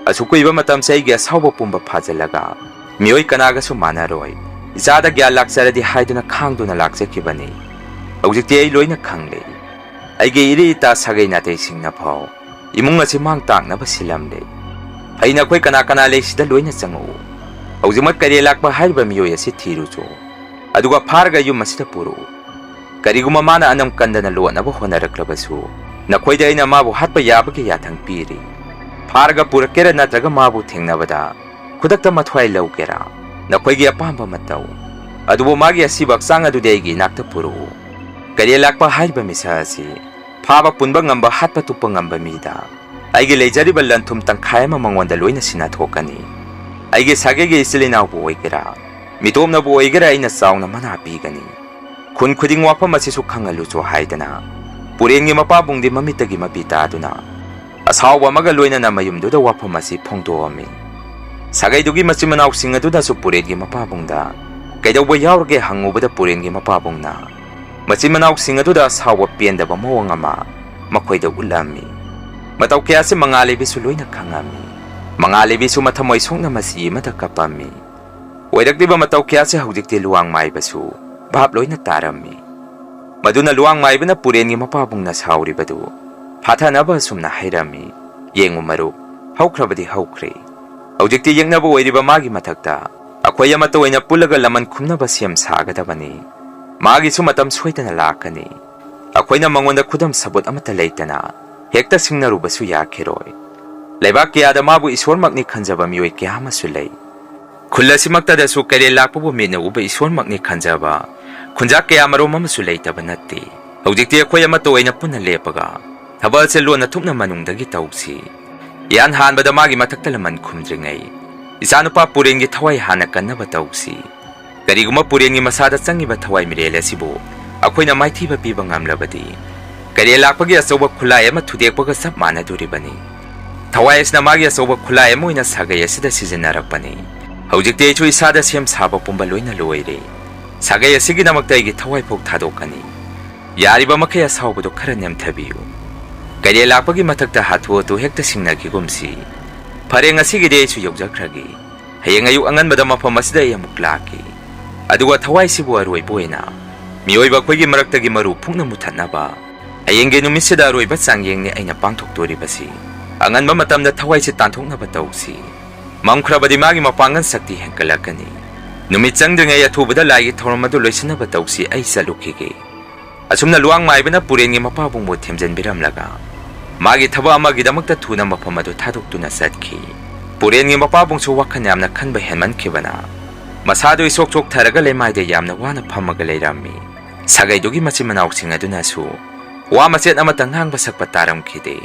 ꯑꯁꯨꯛ ꯀꯨꯏꯕ ꯃꯇꯝꯁꯦ ꯑꯩꯒꯤ ꯑꯁꯥꯎꯕ ꯄꯨꯝꯕ ꯐꯥꯖꯤꯜꯂꯒ ꯃꯤꯑꯣꯏ ꯀꯅꯥꯒꯁꯨ ꯃꯥꯟꯅꯔꯣꯏ, ꯏꯆꯥꯗ ꯒ꯭ꯌꯥꯟ ꯂꯥꯛꯆꯔꯗꯤ ꯍꯥꯏꯗꯨꯅ ꯈꯥꯡꯗꯨꯅ ꯂꯥꯛꯆꯈꯤꯕꯅꯤ꯫ ꯍꯧꯖꯤꯛꯇꯤ ꯑꯩ ꯂꯣꯏꯅ ꯈꯪꯂꯦ꯫ ꯑꯩꯒꯤ ꯏꯔꯤ ꯏꯇꯥ ꯁꯥꯒꯩ ꯅꯥꯇꯩꯁꯤꯡꯅ ꯐꯥꯎ ꯏꯃꯨꯡ ꯑꯁꯤ ꯃꯥꯡ ꯇꯥꯛꯅꯕ ꯁꯤꯜꯂꯝꯂꯦ꯫ ꯑꯩ ꯅꯈꯣꯏ ꯀꯅꯥ ꯀꯅꯥ ꯂꯩꯁꯤꯗ ꯂꯣꯏꯅ ꯆꯪꯉꯛꯎ꯫ ꯍꯧꯖꯤꯛꯃꯛ ꯀꯩꯔꯦꯜ ꯂꯥꯛꯄ ꯍꯥꯏꯔꯤꯕ ꯃꯤꯑꯣꯏ ꯑꯁꯤ ꯊꯤꯔꯨꯆꯣ, ꯑꯗꯨꯒ ꯐꯥꯔꯒ ꯌꯨꯝ ꯑꯁꯤꯗ ꯄꯨꯔꯛꯎ꯫ ꯀꯔꯤꯒꯨꯝꯕ ꯃꯥꯅ ꯑꯅꯝ ꯀꯟꯗꯅ ꯂꯣꯠꯅꯕ ꯍꯣꯠꯅꯔꯛꯂꯕꯁꯨ, ꯅꯈꯣꯏꯗ ꯑꯩꯅ ꯃꯥꯕꯨ ꯍꯥꯠꯄ ꯌꯥꯕꯒꯤ ꯌꯥꯊꯪ ꯄꯤꯔꯤ꯫ ꯐꯥꯔꯒ ꯄꯨꯔꯛꯀꯦꯔꯥ ꯅꯠꯇ꯭ꯔꯒ ꯃꯥꯕꯨ ꯊꯦꯡꯅꯕꯗ ꯈꯨꯗꯛꯇ ꯃꯊ꯭ꯋꯥꯏ ꯂꯧꯒꯦꯔꯥ, ꯅꯈꯣꯏꯒꯤ ꯑꯄꯥꯝꯕ ꯃꯇꯧ꯫ ꯑꯗꯨꯕꯨ ꯃꯥꯒꯤ ꯑꯁꯤꯕ ꯍꯛꯆꯥꯡ ꯑꯗꯨꯗꯤ ꯑꯩꯒꯤ ꯏꯅꯥꯛꯇ ꯄꯨꯔꯛꯎ꯫ ꯀꯩꯔꯦꯜ ꯂꯥꯛꯄ ꯍꯥꯏꯔꯤꯕ ꯃꯤꯁꯛ ꯑꯁꯤ ꯐꯥꯕ ꯄꯨꯟꯕ ꯉꯝꯕ, ꯍꯥꯠꯄ ꯇꯨꯞꯄ ꯉꯝꯕ ꯃꯤꯗ ꯑꯩꯒꯤ ꯂꯩꯖꯔꯤꯕ ꯂꯟ ꯊꯨꯝ ꯇꯪꯈꯥꯏ ꯑꯃ ꯃꯉꯣꯟꯗ ꯂꯣꯏꯅ ꯁꯤꯟꯅꯊꯣꯛꯀꯅꯤ꯫ ꯑꯩꯒꯤ ꯁꯥꯒꯩꯒꯤ ꯏꯆꯤꯜ ꯏꯅꯥꯎꯕꯨ ꯑꯣꯏꯒꯦꯔꯥ, ꯃꯤꯇꯣꯞꯅꯕꯨ ꯑꯣꯏꯒꯦꯔꯥ, ꯑꯩꯅ ꯆꯥꯎꯅ ꯃꯅꯥ ꯄꯤꯒꯅꯤ꯫ ꯈꯨꯟ ꯈꯨꯗꯤꯡ ꯋꯥꯐꯝ ꯑꯁꯤꯁꯨ ꯈꯪꯍꯜꯂꯨꯆꯣ ꯍꯥꯏꯗꯅ ꯄꯨꯔꯦꯟꯒꯤ ꯃꯄꯥꯕꯨꯡꯗꯤ ꯃꯃꯤꯠꯇꯒꯤ ꯃꯄꯤ ꯇꯥꯗꯨꯅ ꯑꯁꯥꯎꯕ ꯑꯃꯒ ꯂꯣꯏꯅꯅ ꯃꯌꯨꯝꯗꯨꯗ ꯋꯥꯐꯝ ꯑꯁꯤ ꯐꯣꯡꯗꯣꯛꯑꯝꯃꯤ꯫ ꯁꯥꯒꯩꯗꯨꯒꯤ ꯃꯆꯤꯟ ꯃꯅꯥꯎꯁꯤꯡ ꯑꯗꯨꯅꯁꯨ ꯄꯨꯔꯦꯟꯒꯤ ꯃꯄꯥꯕꯨꯡꯗ ꯀꯩꯗꯧꯕ ꯌꯥꯎꯔꯒꯦ ꯍꯪꯉꯨꯕꯗ ꯄꯨꯔꯦꯟꯒꯤ ꯃꯄꯥꯕꯨꯡꯅ ꯃꯆꯤꯟ ꯃꯅꯥꯎꯁꯤꯡ ꯑꯗꯨꯗ ꯑꯁꯥꯎꯕ ꯄꯦꯟꯗꯕ ꯃꯑꯣꯡ ꯑꯃ ꯃꯈꯣꯏꯗ ꯎꯠꯂꯝꯃꯤ꯫ ꯃꯇꯧ ꯀꯌꯥꯁꯤ ꯃꯉꯥꯜ ꯂꯩꯕꯤꯁꯨ ꯂꯣꯏꯅ ꯈꯪꯉꯝꯃꯤ꯫ ꯃꯉꯥꯜ ꯂꯩꯕꯤꯁꯨ ꯃꯊꯃꯣꯏ ꯁꯣꯛꯅ ꯃꯆꯤ ꯑꯃꯗ ꯀꯞꯄꯝꯃꯤ꯫ ꯑꯣꯏꯔꯛꯂꯤꯕ ꯃꯇꯧ ꯀꯌꯥꯁꯦ ꯍꯧꯖꯤꯛꯇꯤ ꯂꯨꯋꯥꯡ ꯃꯥꯏꯕꯁꯨ ꯚꯥꯞ ꯂꯣꯏꯅ ꯇꯥꯔꯝꯃꯤ꯫ ꯃꯗꯨꯅ ꯂꯨꯋꯥꯡ ꯃꯥꯏꯕꯅ ꯄꯨꯔꯦꯟꯒꯤ ꯃꯄꯥꯕꯨꯡꯅ ꯁꯥꯎꯔꯤꯕꯗꯨ ꯐꯥꯊꯅꯕ ꯑꯁꯨꯝꯅ ꯍꯥꯏꯔꯝꯃꯤ, "ꯌꯦꯡꯉꯨ ꯃꯔꯨꯞ, ꯍꯧꯈ꯭ꯔꯕꯗꯤ ꯍꯧꯈ꯭ꯔꯦ꯫ ꯍꯧꯖꯤꯛꯇꯤ ꯌꯦꯛꯅꯕ ꯑꯣꯏꯔꯤꯕ ꯃꯥꯒꯤ ꯃꯊꯛꯇ ꯑꯩꯈꯣꯏ ꯑꯃꯠꯇ ꯑꯣꯏꯅ ꯄꯨꯜꯂꯒ ꯂꯃꯟ ꯈꯨꯝꯅꯕ ꯁꯦꯝ ꯁꯥꯒꯗꯕꯅꯤ꯫ ꯃꯥꯒꯤꯁꯨ ꯃꯇꯝ ꯁꯣꯏꯗꯅ ꯂꯥꯛꯀꯅꯤ꯫ ꯑꯩꯈꯣꯏꯅ ꯃꯉꯣꯟꯗ ꯈꯨꯗꯝ ꯁꯕꯨꯠ ꯑꯃꯠꯇ ꯂꯩꯇꯅ ꯍꯦꯛꯇ ꯁꯤꯡꯅꯔꯨꯕꯁꯨ ꯌꯥꯈꯤꯔꯣꯏ꯫ ꯂꯩꯕꯥꯛ ꯀꯌꯥꯗ ꯃꯥꯕꯨ ꯏꯁꯣꯔꯃꯛꯅꯤ ꯈꯟꯖꯕ ꯃꯤꯑꯣꯏ ꯀꯌꯥ ꯑꯃꯁꯨ ꯂꯩ꯫ ꯈꯨꯜ ꯑꯁꯤꯃꯛꯇꯗꯁꯨ ꯀꯩꯔꯦꯜ ꯂꯥꯛꯄꯕꯨ ꯃꯤꯠꯅ ꯎꯕ ꯏꯁꯣꯔꯃꯛꯅꯤ ꯈꯟꯖꯕ ꯈꯨꯟꯖꯥꯛ ꯀꯌꯥ ꯃꯔꯨꯝ ꯑꯃꯁꯨ ꯂꯩꯇꯕ ꯅꯠꯇꯦ꯫ ꯍꯧꯖꯤꯛꯇꯤ ꯑꯩꯈꯣꯏ ꯑꯃꯠꯇ ꯑꯣꯏꯅ ꯄꯨꯟꯅ ꯂꯦꯞꯄꯒ ꯊꯕꯛ ꯑꯁꯦ ꯂꯣꯟꯅ ꯊꯨꯞꯅ ꯃꯅꯨꯡꯗꯒꯤ ꯇꯧꯁꯤ꯫ ꯏꯍꯥꯟ ꯍꯥꯟꯕꯗ ꯃꯥꯒꯤ ꯃꯊꯛꯇ ꯂꯃꯟ ꯈꯨꯝꯗ꯭ꯔꯤꯉꯩ ꯏꯆꯥꯅꯨꯄꯥ ꯄꯨꯔꯦꯟꯒꯤ ꯊꯋꯥꯏ ꯍꯥꯟꯅ ꯀꯟꯅꯕ ꯇꯧꯁꯤ꯫ ꯀꯔꯤꯒꯨꯝꯕ ꯄꯨꯔꯦꯟꯒꯤ ꯃꯁꯥꯗ ꯆꯪꯉꯤꯕ ꯊꯋꯥꯏ ꯃꯤꯔꯦꯜ ꯑꯁꯤꯕꯨ ꯑꯩꯈꯣꯏꯅ ꯃꯥꯏꯊꯤꯕ ꯄꯤꯕ ꯉꯝꯂꯕꯗꯤ, ꯀꯩꯔꯦꯜ ꯂꯥꯛꯄꯒꯤ ꯑꯆꯧꯕ ꯈꯨꯠꯂꯥꯏ ꯑꯃ ꯊꯨꯗꯦꯛꯄꯒ ꯆꯞ ꯃꯥꯟꯅꯗꯣꯔꯤꯕꯅꯤ꯫ ꯊꯋꯥꯏ ꯑꯁꯤꯅ ꯃꯥꯒꯤ ꯑꯆꯧꯕ ꯈꯨꯠꯂꯥꯏ ꯑꯃ ꯑꯣꯏꯅ ꯁꯥꯒꯩ ꯑꯁꯤꯗ ꯁꯤꯖꯤꯟꯅꯔꯛꯄꯅꯤ꯫ ꯍꯧꯖꯤꯛꯇꯤ ꯑꯩꯁꯨ ꯏꯁꯥꯗ ꯁꯦꯝ ꯁꯥꯕ ꯄꯨꯝꯕ ꯂꯣꯏꯅ ꯂꯣꯏꯔꯦ꯫ ꯁꯥꯒꯩ ꯑꯁꯤꯒꯤꯗꯃꯛꯇ ꯑꯩꯒꯤ ꯊꯋꯥꯏ ꯐꯥꯎ ꯊꯥꯗꯣꯛꯀꯅꯤ꯫ ꯌꯥꯔꯤꯕ ꯃꯈꯩ ꯑꯁꯥꯎꯕꯗꯨ ꯈꯔ ꯅꯦꯝꯊꯕꯤꯌꯨ꯫ ꯀꯩꯔꯦꯜ ꯂꯥꯛꯄꯒꯤ ꯃꯊꯛꯇ ꯍꯥꯊꯨ ꯍꯥꯊꯨ ꯍꯦꯛꯇ ꯁꯤꯡꯅꯈꯤꯒꯨꯝꯁꯤ꯫ ꯐꯔꯦ, ꯉꯁꯤꯒꯤꯗꯤ ꯑꯩꯁꯨ ꯌꯧꯖꯈ꯭ꯔꯒꯦ꯫ ꯍꯌꯦꯡ ꯑꯌꯨꯛ ꯑꯉꯟꯕꯗ ꯃꯐꯝ ꯑꯁꯤꯗ ꯑꯩ ꯑꯃꯨꯛ ꯂꯥꯛꯀꯦ꯫ ꯑꯗꯨꯒ ꯊꯋꯥꯏꯁꯤꯕꯨ ꯑꯔꯣꯏꯕ ꯑꯣꯏꯅ ꯃꯤꯑꯣꯏꯕ ꯑꯩꯈꯣꯏꯒꯤ ꯃꯔꯛꯇꯒꯤ ꯃꯔꯨ ꯐꯨꯛꯅ ꯃꯨꯊꯠꯅꯕ ꯍꯌꯦꯡꯒꯤ ꯅꯨꯃꯤꯠꯁꯤꯗ ꯑꯔꯣꯏꯕ ꯆꯥꯡꯌꯦꯡꯅꯤ ꯑꯩꯅ ꯄꯥꯡꯊꯣꯛꯇꯣꯔꯤꯕꯁꯤ꯫ ꯑꯉꯟꯕ ꯃꯇꯝꯗ ꯊꯋꯥꯏꯁꯤ ꯇꯥꯟꯊꯣꯛꯅꯕ ꯇꯧꯁꯤ꯫ ꯃꯝꯈ꯭ꯔꯕꯗꯤ ꯃꯥꯒꯤ ꯃꯄꯥꯡꯒꯜ ꯁꯛꯇꯤ ꯍꯦꯟꯒꯠꯂꯛꯀꯅꯤ꯫ ꯅꯨꯃꯤꯠ ꯆꯪꯗ꯭ꯔꯤꯉꯩ ꯑꯊꯨꯕꯗ ꯂꯥꯏꯒꯤ ꯊꯧꯔꯝ ꯑꯗꯨ ꯂꯣꯏꯁꯤꯟꯅꯕ ꯇꯧꯁꯤ, ꯑꯩ ꯆꯠꯂꯨꯈꯤꯒꯦ꯫ ꯑꯁꯨꯝꯅ ꯂꯨꯋꯥꯡ ꯃꯥꯏꯕꯅ ꯄꯨꯔꯦꯟꯒꯤ ꯃꯄꯥꯕꯨꯡꯕꯨ ꯊꯦꯝꯖꯤꯟꯕꯤꯔꯝꯂꯒ ꯃꯥꯒꯤ ꯊꯕꯛ ꯑꯃꯒꯤꯗꯃꯛꯇ ꯊꯨꯅ ꯃꯐꯝ ꯑꯗꯨ ꯊꯥꯗꯣꯛꯇꯨꯅ ꯆꯠꯈꯤ꯫ ꯄꯨꯔꯦꯟꯒꯤ ꯃꯄꯥꯕꯨꯡꯁꯨ ꯋꯥꯈꯜ ꯌꯥꯝꯅ ꯈꯟꯕ ꯍꯦꯟꯃꯟꯈꯤꯕꯅ ꯃꯁꯥꯗꯨ ꯏꯁꯣꯛ ꯆꯣꯛꯊꯔꯒ ꯂꯩꯃꯥꯏꯗ ꯌꯥꯝꯅ ꯋꯥꯅ ꯐꯝꯃꯒ ꯂꯩꯔꯝꯃꯤ꯫ ꯁꯥꯒꯩꯗꯨꯒꯤ ꯃꯆꯤꯟ ꯃꯅꯥꯎꯁꯤꯡ ꯑꯗꯨꯅꯁꯨ ꯋꯥ ꯃꯆꯦꯠ ꯑꯃꯠꯇ ꯉꯥꯡꯕ ꯁꯛꯄ ꯇꯥꯔꯝꯈꯤꯗꯦ꯫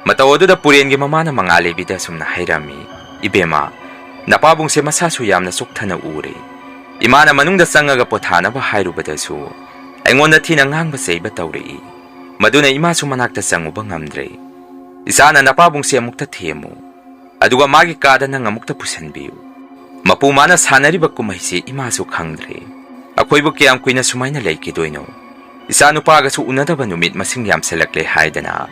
ꯃꯇꯧ ꯑꯗꯨꯗ ꯄꯨꯔꯦꯟꯒꯤ ꯃꯃꯥꯅ ꯃꯉꯥꯂꯩꯕꯤꯗ ꯑꯁꯨꯝꯅ ꯍꯥꯏꯔꯝꯃꯤ, "ꯏꯕꯦꯝꯃ, ꯅꯄꯥꯕꯨꯡꯁꯦ ꯃꯁꯥꯁꯨ ꯌꯥꯝꯅ ꯆꯣꯛꯊꯅ ꯎꯔꯦ꯫ ꯏꯃꯥꯅ ꯃꯅꯨꯡꯗ ꯆꯪꯉꯒ ꯄꯣꯊꯥꯅꯕ ꯍꯥꯏꯔꯨꯕꯗꯁꯨ ꯑꯩꯉꯣꯟꯗ ꯊꯤꯅ ꯉꯥꯡꯕ ꯆꯩꯕ ꯇꯧꯔꯛꯏ꯫ ꯃꯗꯨꯅ ꯏꯃꯥꯁꯨ ꯃꯅꯥꯛꯇ ꯆꯪꯉꯨꯕ ꯉꯝꯗ꯭ꯔꯦ꯫ ꯏꯆꯥꯅ ꯅꯄꯥꯕꯨꯡꯁꯦ ꯑꯃꯨꯛꯇ ꯊꯦꯝꯃꯨ, ꯑꯗꯨꯒ ꯃꯥꯒꯤ ꯀꯥꯗ ꯅꯪ ꯑꯃꯨꯛꯇ ꯄꯨꯁꯤꯟꯕꯤꯌꯨ꯫ ꯃꯄꯨ ꯃꯥꯅ ꯁꯥꯟꯅꯔꯤꯕ ꯀꯨꯝꯍꯩꯁꯤ ꯏꯃꯥꯁꯨ ꯈꯪꯗ꯭ꯔꯦ꯫ ꯑꯩꯈꯣꯏꯕꯨ ꯀꯌꯥꯝ ꯀꯨꯏꯅ ꯁꯨꯃꯥꯏꯅ ꯂꯩꯈꯤꯗꯣꯏꯅꯣ? ꯏꯆꯥ ꯅꯨꯄꯥꯒꯁꯨ ꯎꯅꯗꯕ ꯅꯨꯃꯤꯠ ꯃꯁꯤꯡ ꯌꯥꯝꯁꯤꯜꯂꯛꯂꯦ" ꯍꯥꯏꯗꯅ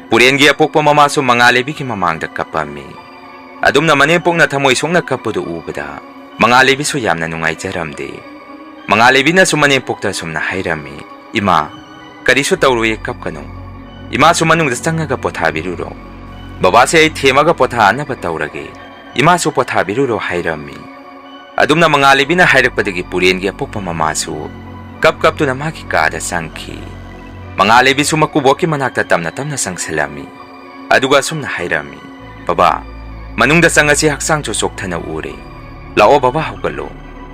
ꯄꯨꯔꯦꯟꯒꯤ ꯑꯄꯣꯛꯄ ꯃꯃꯥꯁꯨ ꯃꯉꯥꯂꯩꯕꯤꯒꯤ ꯃꯃꯥꯡꯗ ꯀꯞꯄꯝꯃꯤ꯫ ꯑꯗꯨꯝꯅ ꯃꯅꯦꯝꯄꯣꯛꯅ ꯊꯃꯣꯏ ꯁꯣꯛꯅ ꯀꯞꯄꯗꯨ ꯎꯕꯗ ꯃꯉꯥꯜꯂꯩꯕꯤꯁꯨ ꯌꯥꯝꯅ ꯅꯨꯡꯉꯥꯏꯖꯔꯝꯗꯦ꯫ ꯃꯉꯥꯜꯂꯩꯕꯤꯅꯁꯨ ꯃꯅꯦꯝꯄꯣꯛꯇ ꯑꯁꯨꯝꯅ ꯍꯥꯏꯔꯝꯃꯤ, "ꯏꯃꯥ, ꯀꯔꯤꯁꯨ ꯇꯧꯔꯣꯏꯌꯦ, ꯀꯞꯀꯅꯨ꯫ ꯏꯃꯥꯁꯨ ꯃꯅꯨꯡꯗ ꯆꯪꯉꯒ ꯄꯣꯊꯥꯕꯤꯔꯨꯔꯣ꯫ ꯕꯕꯥꯁꯦ ꯑꯩ ꯊꯦꯝꯃꯒ ꯄꯣꯊꯥꯅꯕ ꯇꯧꯔꯒꯦ꯫ ꯏꯃꯥꯁꯨ ꯄꯣꯊꯥꯕꯤꯔꯨꯔꯣ," ꯍꯥꯏꯔꯝꯃꯤ꯫ ꯑꯗꯨꯝꯅ ꯃꯉꯥꯜꯂꯩꯕꯤꯅ ꯍꯥꯏꯔꯛꯄꯗꯒꯤ ꯄꯨꯔꯦꯟꯒꯤ ꯑꯄꯣꯛꯄ ꯃꯃꯥꯁꯨ ꯀꯞ ꯀꯞꯇꯨꯅ ꯃꯥꯒꯤ ꯀꯥꯗ ꯆꯪꯈꯤ꯫ ꯃꯉꯥꯜꯂꯩꯕꯤꯁꯨ ꯃꯀꯨꯕꯣꯛꯀꯤ ꯃꯅꯥꯛꯇ ꯇꯞꯅ ꯇꯞꯅ ꯆꯪꯁꯤꯜꯂꯝꯃꯤ꯫ ꯑꯗꯨꯒ ꯑꯁꯨꯝꯅ ꯍꯥꯏꯔꯝꯃꯤ, "ꯕꯕꯥ, ꯃꯅꯨꯡꯗ ꯆꯪꯉꯁꯤ, ꯍꯛꯆꯥꯡꯁꯨ ꯆꯣꯛꯊꯅ ꯎꯔꯦ꯫ ꯂꯥꯛꯑꯣ ꯕꯕꯥ, ꯍꯧꯒꯠꯂꯣ꯫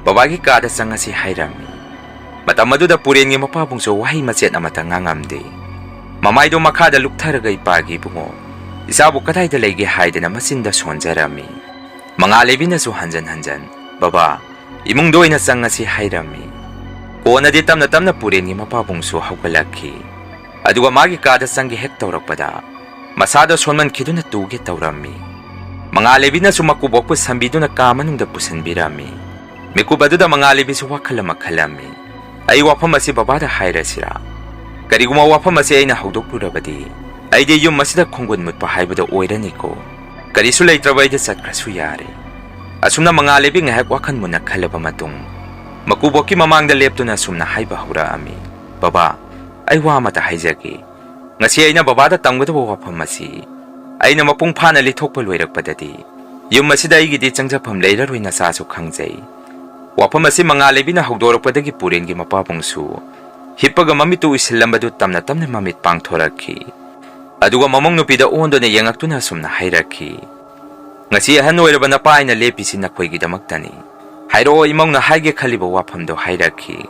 ꯕꯕꯥꯒꯤ ꯀꯥꯗ ꯆꯪꯉꯁꯤ," ꯍꯥꯏꯔꯝꯃꯤ꯫ ꯃꯇꯝ ꯑꯗꯨꯗ ꯄꯨꯔꯦꯟꯒꯤ ꯃꯄꯥꯕꯨꯡꯁꯨ ꯋꯥꯍꯩ ꯃꯆꯦꯠ ꯑꯃꯠꯇ ꯉꯥꯡꯉꯝꯗꯦ꯫ ꯃꯃꯥꯏꯗꯣ ꯃꯈꯥꯗ ꯂꯨꯞꯊꯔꯒ, "ꯏꯄꯥꯒꯤ ꯏꯕꯨꯡꯉꯣ, ꯏꯆꯥꯕꯨ ꯀꯗꯥꯏꯗ ꯂꯩꯒꯦ?" ꯍꯥꯏꯗꯅ ꯃꯆꯤꯟꯗ ꯁꯣꯟꯖꯔꯝꯃꯤ꯫ ꯃꯉꯥꯜꯂꯩꯕꯤꯅꯁꯨ ꯍꯟꯖꯟ ꯍꯟꯖꯟ, "ꯕꯕꯥ, ꯏꯃꯨꯡꯗ ꯑꯣꯏꯅ ꯆꯪꯉꯁꯤ," ꯍꯥꯏꯔꯝꯃꯤ꯫ ꯀꯣꯟꯅꯗꯤ ꯇꯞꯅ ꯇꯞꯅ ꯄꯨꯔꯦꯟꯒꯤ ꯃꯄꯥꯕꯨꯡꯁꯨ ꯍꯧꯒꯠꯂꯛꯈꯤ꯫ ꯑꯗꯨꯒ ꯃꯥꯒꯤ ꯀꯥꯗ ꯆꯪꯒꯦ ꯍꯦꯛ ꯇꯧꯔꯛꯄꯗ ꯃꯁꯥꯗꯣ ꯁꯣꯟꯃꯟꯈꯤꯗꯨꯅ ꯇꯨꯒꯦ ꯇꯧꯔꯝꯃꯤ꯫ ꯃꯉꯥꯜꯂꯩꯕꯤꯅꯁꯨ ꯃꯀꯨꯕꯣꯛꯄꯨ ꯁꯝꯕꯤꯗꯨꯅ ꯀꯥ ꯃꯅꯨꯡꯗ ꯄꯨꯁꯤꯟꯕꯤꯔꯝꯃꯤ꯫ ꯃꯤꯀꯨꯞ ꯑꯗꯨꯗ ꯃꯉꯥꯜꯂꯩꯕꯤꯁꯨ ꯋꯥꯈꯜ ꯑꯃ ꯈꯜꯂꯝꯃꯤ, "ꯑꯩ ꯋꯥꯐꯝ ꯑꯁꯤ ꯕꯕꯥꯗ ꯍꯥꯏꯔꯁꯤꯔꯥ? ꯀꯔꯤꯒꯨꯝꯕ ꯋꯥꯐꯝ ꯑꯁꯤ ꯑꯩꯅ ꯍꯧꯗꯣꯛꯂꯨꯔꯕꯗꯤ ꯑꯩꯗꯤ ꯌꯨꯝ ꯑꯁꯤꯗ ꯈꯣꯡꯒꯨꯟ ꯃꯨꯠꯄ ꯍꯥꯏꯕꯗꯣ ꯑꯣꯏꯔꯅꯤꯀꯣ꯫ ꯀꯔꯤꯁꯨ ꯂꯩꯇ꯭ꯔꯕ ꯑꯩꯗꯤ ꯆꯠꯈ꯭ꯔꯁꯨ ꯌꯥꯔꯦ"꯫ ꯑꯁꯨꯝꯅ ꯃꯉꯥꯜꯂꯩꯕꯤ ꯉꯥꯏꯍꯥꯛ ꯋꯥꯈꯜ ꯃꯨꯟꯅ ꯈꯜꯂꯕ ꯃꯇꯨꯡ ꯃꯀꯨꯕꯣꯛꯀꯤ ꯃꯃꯥꯡꯗ ꯂꯦꯞꯇꯨꯅ ꯑꯁꯨꯝꯅ ꯍꯥꯏꯕ ꯍꯧꯔꯛꯑꯝꯃꯤ, "ꯕꯕꯥ, ꯑꯩ ꯋꯥ ꯑꯃꯇ ꯍꯥꯏꯖꯒꯦ꯫ ꯉꯁꯤ ꯑꯩꯅ ꯕꯕꯥꯗ ꯇꯝꯒꯗꯕ ꯋꯥꯐꯝ ꯑꯁꯤ ꯑꯩꯅ ꯃꯄꯨꯡ ꯐꯥꯅ ꯂꯤꯊꯣꯛꯄ ꯂꯣꯏꯔꯛꯄꯗꯗꯤ ꯌꯨꯝ ꯑꯁꯤꯗ ꯑꯩꯒꯤꯗꯤ ꯆꯪꯖꯐꯝ ꯂꯩꯔꯔꯣꯏ, ꯅꯆꯥꯁꯨ ꯈꯪꯖꯩ"꯫ ꯋꯥꯐꯝ ꯑꯁꯤ ꯃꯉꯥꯜꯂꯩꯕꯤꯅ ꯍꯧꯗꯣꯔꯛꯄꯗꯒꯤ ꯄꯨꯔꯦꯟꯒꯤ ꯃꯄꯥꯕꯨꯡꯁꯨ ꯍꯤꯞꯄꯒ ꯃꯃꯤꯠꯇꯨ ꯎꯏꯁꯤꯜꯂꯝꯕꯗꯨ ꯇꯝꯅ ꯇꯝꯅ ꯃꯃꯤꯠ ꯄꯥꯡꯊꯣꯔꯛꯈꯤ꯫ ꯑꯗꯨꯒ ꯃꯃꯧ ꯅꯨꯄꯤꯗ ꯑꯣꯟꯗꯨꯅ ꯌꯦꯡꯉꯛꯇꯨꯅ ꯑꯁꯨꯝꯅ ꯍꯥꯏꯔꯛꯈꯤ, "ꯉꯁꯤ ꯑꯍꯟ ꯑꯣꯏꯔꯕ ꯅꯄꯥ ꯑꯩꯅ ꯂꯦꯞꯄꯤꯁꯤ ꯅꯈꯣꯏꯒꯤꯗꯃꯛꯇꯅꯤ꯫ ꯍꯥꯏꯔꯛꯑꯣ, ꯏꯃꯧꯅ ꯍꯥꯏꯒꯦ ꯈꯜꯂꯤꯕ ꯋꯥꯐꯝꯗꯣ" ꯍꯥꯏꯔꯛꯈꯤ꯫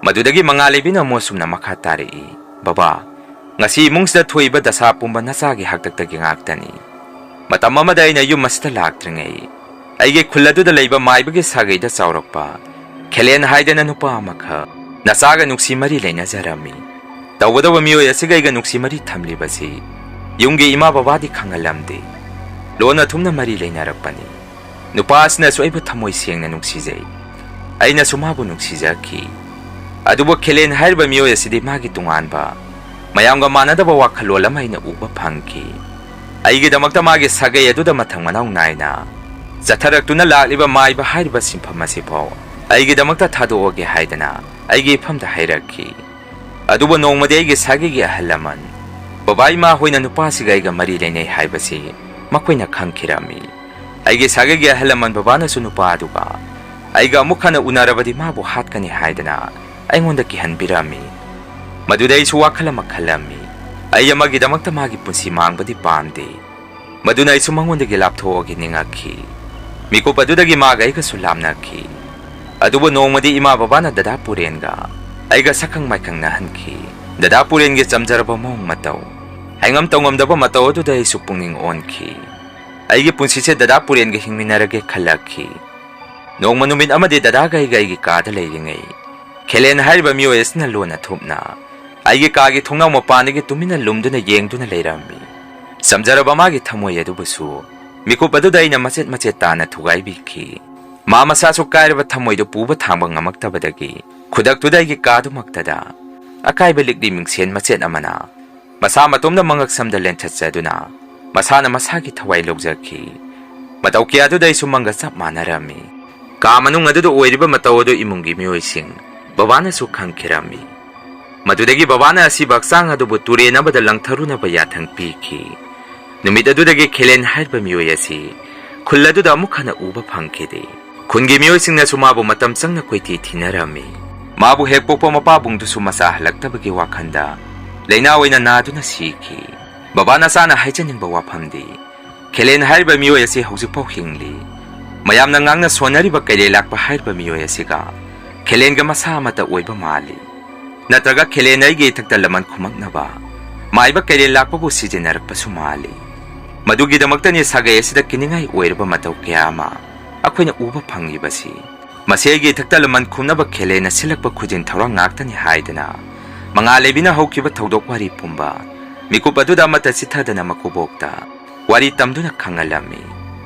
ꯃꯗꯨꯗꯒꯤ ꯃꯉꯥꯜꯂꯩꯕꯤꯅ ꯑꯃꯨꯛ ꯑꯁꯨꯝꯅ ꯃꯈꯥ ꯇꯥꯔꯛꯏ, "ꯕꯕꯥ, ꯉꯁꯤ ꯏꯃꯨꯡꯁꯤꯗ ꯊꯣꯛꯏꯕ ꯗꯁꯥ ꯄꯨꯝꯕ ꯅꯆꯥꯒꯤ ꯍꯥꯛꯇꯛꯇꯒꯤ ꯉꯥꯛꯇꯅꯤ꯫ ꯃꯇꯝ ꯑꯃꯗ ꯑꯩꯅ ꯌꯨꯝ ꯑꯁꯤꯗ ꯂꯥꯛꯇ꯭ꯔꯤꯉꯩ ꯑꯩꯒꯤ ꯈꯨꯜ ꯑꯗꯨꯗ ꯂꯩꯕ ꯃꯥꯏꯕꯒꯤ ꯁꯥꯒꯩꯗ ꯆꯥꯎꯔꯛꯄ ꯈꯦꯂꯦꯟ ꯍꯥꯏꯗꯅ ꯅꯨꯄꯥ ꯑꯃꯈꯛ ꯅꯆꯥꯒ ꯅꯨꯡꯁꯤ ꯃꯔꯤ ꯂꯩꯅꯖꯔꯝꯃꯤ꯫ ꯇꯧꯒꯗꯧꯕ ꯃꯤꯑꯣꯏ ꯑꯁꯤꯒ ꯑꯩꯒ ꯅꯨꯡꯁꯤ ꯃꯔꯤ ꯊꯝꯂꯤꯕꯁꯤ ꯌꯨꯝꯒꯤ ꯏꯃꯥ ꯕꯕꯥꯗꯤ ꯈꯪꯍꯜꯂꯝꯗꯦ꯫ ꯂꯣꯟꯅ ꯊꯨꯝꯅ ꯃꯔꯤ ꯂꯩꯅꯔꯛꯄꯅꯤ꯫ ꯅꯨꯄꯥ ꯑꯁꯤꯅꯁꯨ ꯑꯩꯕꯨ ꯊꯃꯣꯏ ꯁꯦꯡꯅ ꯅꯨꯡꯁꯤꯖꯩ꯫ ꯑꯩꯅꯁꯨ ꯃꯥꯕꯨ ꯅꯨꯡꯁꯤꯖꯈꯤ꯫ ꯑꯗꯨꯕꯨ ꯈꯦꯂꯦꯟ ꯍꯥꯏꯔꯤꯕ ꯃꯤꯑꯣꯏ ꯑꯁꯤꯗꯤ ꯃꯥꯒꯤ ꯇꯣꯉꯥꯟꯕ, ꯃꯌꯥꯝꯒ ꯃꯥꯟꯅꯗꯕ ꯋꯥꯈꯜꯂꯣꯟ ꯑꯃ ꯑꯩꯅ ꯎꯕ ꯐꯪꯈꯤ꯫ ꯑꯩꯒꯤꯗꯃꯛꯇ ꯃꯥꯒꯤ ꯁꯥꯒꯩ ꯑꯗꯨꯗ ꯃꯊꯪ ꯃꯅꯥꯎ ꯅꯥꯏꯅ ꯆꯠꯊꯔꯛꯇꯨꯅ ꯂꯥꯛꯂꯤꯕ ꯃꯥꯏꯕ ꯍꯥꯏꯔꯤꯕ ꯁꯤꯟꯐꯝ ꯑꯁꯤꯐꯥꯎ ꯑꯩꯒꯤꯗꯃꯛꯇ ꯊꯥꯗꯣꯛꯑꯒꯦ ꯍꯥꯏꯗꯅ ꯑꯩꯒꯤ ꯏꯐꯝꯗ ꯍꯥꯏꯔꯛꯈꯤ꯫ ꯑꯗꯨꯕꯨ ꯅꯣꯡꯃꯗꯤ ꯑꯩꯒꯤ ꯁꯥꯒꯩꯒꯤ ꯑꯍꯜ ꯂꯃꯟ ꯕꯕꯥ ꯏꯃꯥ ꯍꯣꯏꯅ ꯅꯨꯄꯥꯁꯤꯒ ꯑꯩꯒ ꯃꯔꯤ ꯂꯩꯅꯩ ꯍꯥꯏꯕꯁꯤ ꯃꯈꯣꯏꯅ ꯈꯪꯈꯤꯔꯝꯃꯤ꯫ ꯑꯩꯒꯤ ꯁꯥꯒꯩꯒꯤ ꯑꯍꯜ ꯂꯃꯟ ꯕꯕꯥꯅꯁꯨ ꯅꯨꯄꯥ ꯑꯗꯨꯒ ꯑꯩꯒ ꯑꯃꯨꯛ ꯍꯟꯅ ꯎꯅꯔꯕꯗꯤ ꯃꯥꯕꯨ ꯍꯥꯠꯀꯅꯤ ꯍꯥꯏꯗꯅ ꯑꯩꯉꯣꯟꯗ ꯀꯤꯍꯟꯕꯤꯔꯝꯃꯤ꯫ ꯃꯗꯨꯗ ꯑꯩꯁꯨ ꯋꯥꯈꯜ ꯑꯃ ꯈꯜꯂꯝꯃꯤ꯫ ꯑꯩ ꯑꯃꯒꯤꯗꯃꯛꯇ ꯃꯥꯒꯤ ꯄꯨꯟꯁꯤ ꯃꯥꯡꯕꯗꯤ ꯄꯥꯝꯗꯦ꯫ ꯃꯗꯨꯅ ꯑꯩꯁꯨ ꯃꯉꯣꯟꯗꯒꯤ ꯂꯥꯞꯊꯣꯛꯑꯒꯦ ꯅꯤꯡꯉꯛꯈꯤ꯫ ꯃꯤꯀꯨꯞ ꯑꯗꯨꯗꯒꯤ ꯃꯥꯒ ꯑꯩꯒꯁꯨ ꯂꯥꯞꯅꯈꯤ꯫ ꯑꯗꯨꯕꯨ ꯅꯣꯡꯃꯗꯤ ꯏꯃꯥ ꯕꯕꯥꯅ ꯗꯗꯥ ꯄꯨꯔꯦꯟꯒ ꯑꯩꯒ ꯁꯛꯈꯪ ꯃꯥꯏꯈꯪꯅꯍꯟꯈꯤ꯫ ꯗꯗꯥ ꯄꯨꯔꯦꯟꯒꯤ ꯆꯝꯖꯔꯕ ꯃꯑꯣꯡ ꯃꯇꯧ, ꯍꯥꯏꯉꯝ ꯇꯧꯉꯝꯗꯕ ꯃꯇꯧ ꯑꯗꯨꯗ ꯑꯩꯁꯨ ꯄꯨꯛꯅꯤꯡ ꯑꯣꯟꯈꯤ꯫ ꯑꯩꯒꯤ ꯄꯨꯟꯁꯤꯁꯦ ꯗꯗꯥ ꯄꯨꯔꯦꯟꯒ ꯍꯤꯡꯃꯤꯟꯅꯔꯒꯦ ꯈꯜꯂꯛꯈꯤ꯫ ꯅꯣꯡꯃ ꯅꯨꯃꯤꯠ ꯑꯃꯗꯤ ꯗꯗꯥꯒ ꯑꯩꯒ ꯑꯩꯒꯤ ꯀꯥꯗ ꯂꯩꯔꯤꯉꯩ, ꯈꯦꯂꯦꯟ ꯍꯥꯏꯔꯤꯕ ꯃꯤꯑꯣꯏ ꯑꯁꯤꯅ ꯂꯣꯟꯅ ꯊꯨꯞꯅ ꯑꯩꯒꯤ ꯀꯥꯒꯤ ꯊꯣꯡꯅꯥꯎ ꯃꯄꯥꯟꯗꯒꯤ ꯇꯨꯃꯤꯟꯅ ꯂꯨꯝꯗꯨꯅ ꯌꯦꯡꯗꯨꯅ ꯂꯩꯔꯝꯃꯤ꯫ ꯆꯝꯖꯔꯕ ꯃꯥꯒꯤ ꯊꯃꯣꯏ ꯑꯗꯨꯕꯨꯁꯨ ꯃꯤꯀꯨꯞ ꯑꯗꯨꯗ ꯑꯩꯅ ꯃꯆꯦꯠ ꯃꯆꯦꯠ ꯇꯥꯅ ꯊꯨꯒꯥꯏꯕꯤꯈꯤ꯫ ꯃꯥ ꯃꯁꯥꯁꯨ ꯀꯥꯏꯔꯕ ꯊꯃꯣꯏꯗꯨ ꯄꯨꯕ ꯊꯥꯡꯕ ꯉꯝꯃꯛꯇꯕꯗꯒꯤ ꯈꯨꯗꯛꯇꯨꯗ ꯑꯩꯒꯤ ꯀꯥꯗꯨꯃꯛꯇꯗ ꯑꯀꯥꯏꯕ ꯂꯤꯛꯂꯤ ꯃꯤꯡꯁꯦꯟ ꯃꯆꯦꯠ ꯑꯃꯅ ꯃꯁꯥ ꯃꯇꯣꯝꯗ ꯃꯉꯛꯁꯝꯗ ꯂꯦꯟꯊꯠꯆꯗꯨꯅ ꯃꯁꯥꯅ ꯃꯁꯥꯒꯤ ꯊꯋꯥꯏ ꯂꯧꯖꯈꯤ꯫ ꯃꯇꯧ ꯀꯌꯥꯗꯨꯗ ꯑꯩꯁꯨ ꯃꯪꯒ ꯆꯞ ꯃꯥꯟꯅꯔꯝꯃꯤ꯫ ꯀꯥ ꯃꯅꯨꯡ ꯑꯗꯨꯗ ꯑꯣꯏꯔꯤꯕ ꯃꯇꯧ ꯑꯗꯨ ꯏꯃꯨꯡꯒꯤ ꯃꯤꯑꯣꯏꯁꯤꯡ ꯕꯕꯥꯅꯁꯨ ꯈꯪꯈꯤꯔꯝꯃꯤ꯫ ꯃꯗꯨꯗꯒꯤ ꯕꯕꯥꯅ ꯑꯁꯤꯕ ꯍꯛꯆꯥꯡ ꯑꯗꯨꯕꯨ ꯇꯨꯔꯦꯟ ꯑꯃꯗ ꯂꯪꯊꯔꯨꯅꯕ ꯌꯥꯊꯪ ꯄꯤꯈꯤ꯫ ꯅꯨꯃꯤꯠ ꯑꯗꯨꯗꯒꯤ ꯈꯦꯂꯦꯟ ꯍꯥꯏꯔꯤꯕ ꯃꯤꯑꯣꯏ ꯑꯁꯤ ꯈꯨꯜ ꯑꯗꯨꯗ ꯑꯃꯨꯛ ꯍꯟꯅ ꯎꯕ ꯐꯪꯈꯤꯗꯦ꯫ ꯈꯨꯟꯒꯤ ꯃꯤꯑꯣꯏꯁꯤꯡꯅꯁꯨ ꯃꯥꯕꯨ ꯃꯇꯝ ꯆꯪꯅ ꯀꯣꯏꯊꯤ ꯊꯤꯅꯔꯝꯃꯤ꯫ ꯃꯥꯕꯨ ꯍꯦꯛ ꯄꯣꯛꯄ ꯃꯄꯥꯕꯨꯡꯗꯨꯁꯨ ꯃꯆꯥ ꯍꯜꯂꯛꯇꯕꯒꯤ ꯋꯥꯈꯜꯗ ꯂꯥꯏꯅꯥ ꯑꯣꯏꯅ ꯅꯥꯗꯨꯅ ꯁꯤꯈꯤ꯫ ꯕꯕꯥ ꯅꯆꯥꯅ ꯍꯥꯏꯖꯅꯤꯡꯕ ꯋꯥꯐꯝꯗꯤ, ꯈꯦꯂꯦꯟ ꯍꯥꯏꯔꯤꯕ ꯃꯤꯑꯣꯏ ꯑꯁꯤ ꯍꯧꯖꯤꯛꯐꯥꯎ ꯍꯤꯡꯂꯤ꯫ ꯃꯌꯥꯝꯅ ꯉꯥꯡꯅ ꯁꯣꯟꯅꯔꯤꯕ ꯀꯩꯂꯩ ꯂꯥꯛꯄ ꯍꯥꯏꯔꯤꯕ ꯃꯤꯑꯣꯏ ꯑꯁꯤꯒ ꯈꯦꯂꯦꯟꯒ ꯃꯁꯥ ꯑꯃꯠꯇ ꯑꯣꯏꯕ ꯃꯥꯜꯂꯤ꯫ ꯅꯠꯇ꯭ꯔꯒ ꯈꯦꯂꯦꯟ ꯑꯩꯒꯤ ꯏꯊꯛꯇ ꯂꯃꯟ ꯈꯨꯝꯃꯛꯅꯕ ꯃꯥꯏꯕ ꯀꯩꯂꯩ ꯂꯥꯛꯄꯕꯨ ꯁꯤꯖꯤꯟꯅꯔꯛꯄꯁꯨ ꯃꯥꯜꯂꯤ꯫ ꯃꯗꯨꯒꯤꯗꯃꯛꯇꯅꯤ ꯁꯥꯒꯩ ꯑꯁꯤꯗ ꯀꯤꯅꯤꯡꯉꯥꯏ ꯑꯣꯏꯔꯕ ꯃꯇꯧ ꯀꯌꯥ ꯑꯃ ꯑꯩꯈꯣꯏꯅ ꯎꯕ ꯐꯪꯂꯤꯕꯁꯤ꯫ ꯃꯁꯤ ꯑꯩꯒꯤ ꯏꯊꯛꯇ ꯂꯃꯟ ꯈꯨꯝꯅꯕ ꯈꯦꯂꯦꯟꯅ ꯁꯤꯜꯂꯛꯄ ꯈꯨꯖꯤꯟ ꯊꯧꯔꯥꯡ ꯉꯥꯛꯇꯅꯤ ꯍꯥꯏꯗꯅ ꯃꯉꯥꯜ ꯂꯩꯕꯤꯅ ꯍꯧꯈꯤꯕ ꯊꯧꯗꯣꯛ ꯋꯥꯔꯤ ꯄꯨꯝꯕ ꯃꯤꯀꯨꯞ ꯑꯗꯨꯗ ꯑꯃꯠꯇ ꯆꯤꯠꯊꯗꯅ ꯃꯀꯨꯕꯣꯛꯇ ꯋꯥꯔꯤ ꯇꯝꯗꯨꯅ ꯈꯪꯍꯜꯂꯝꯃꯤ꯫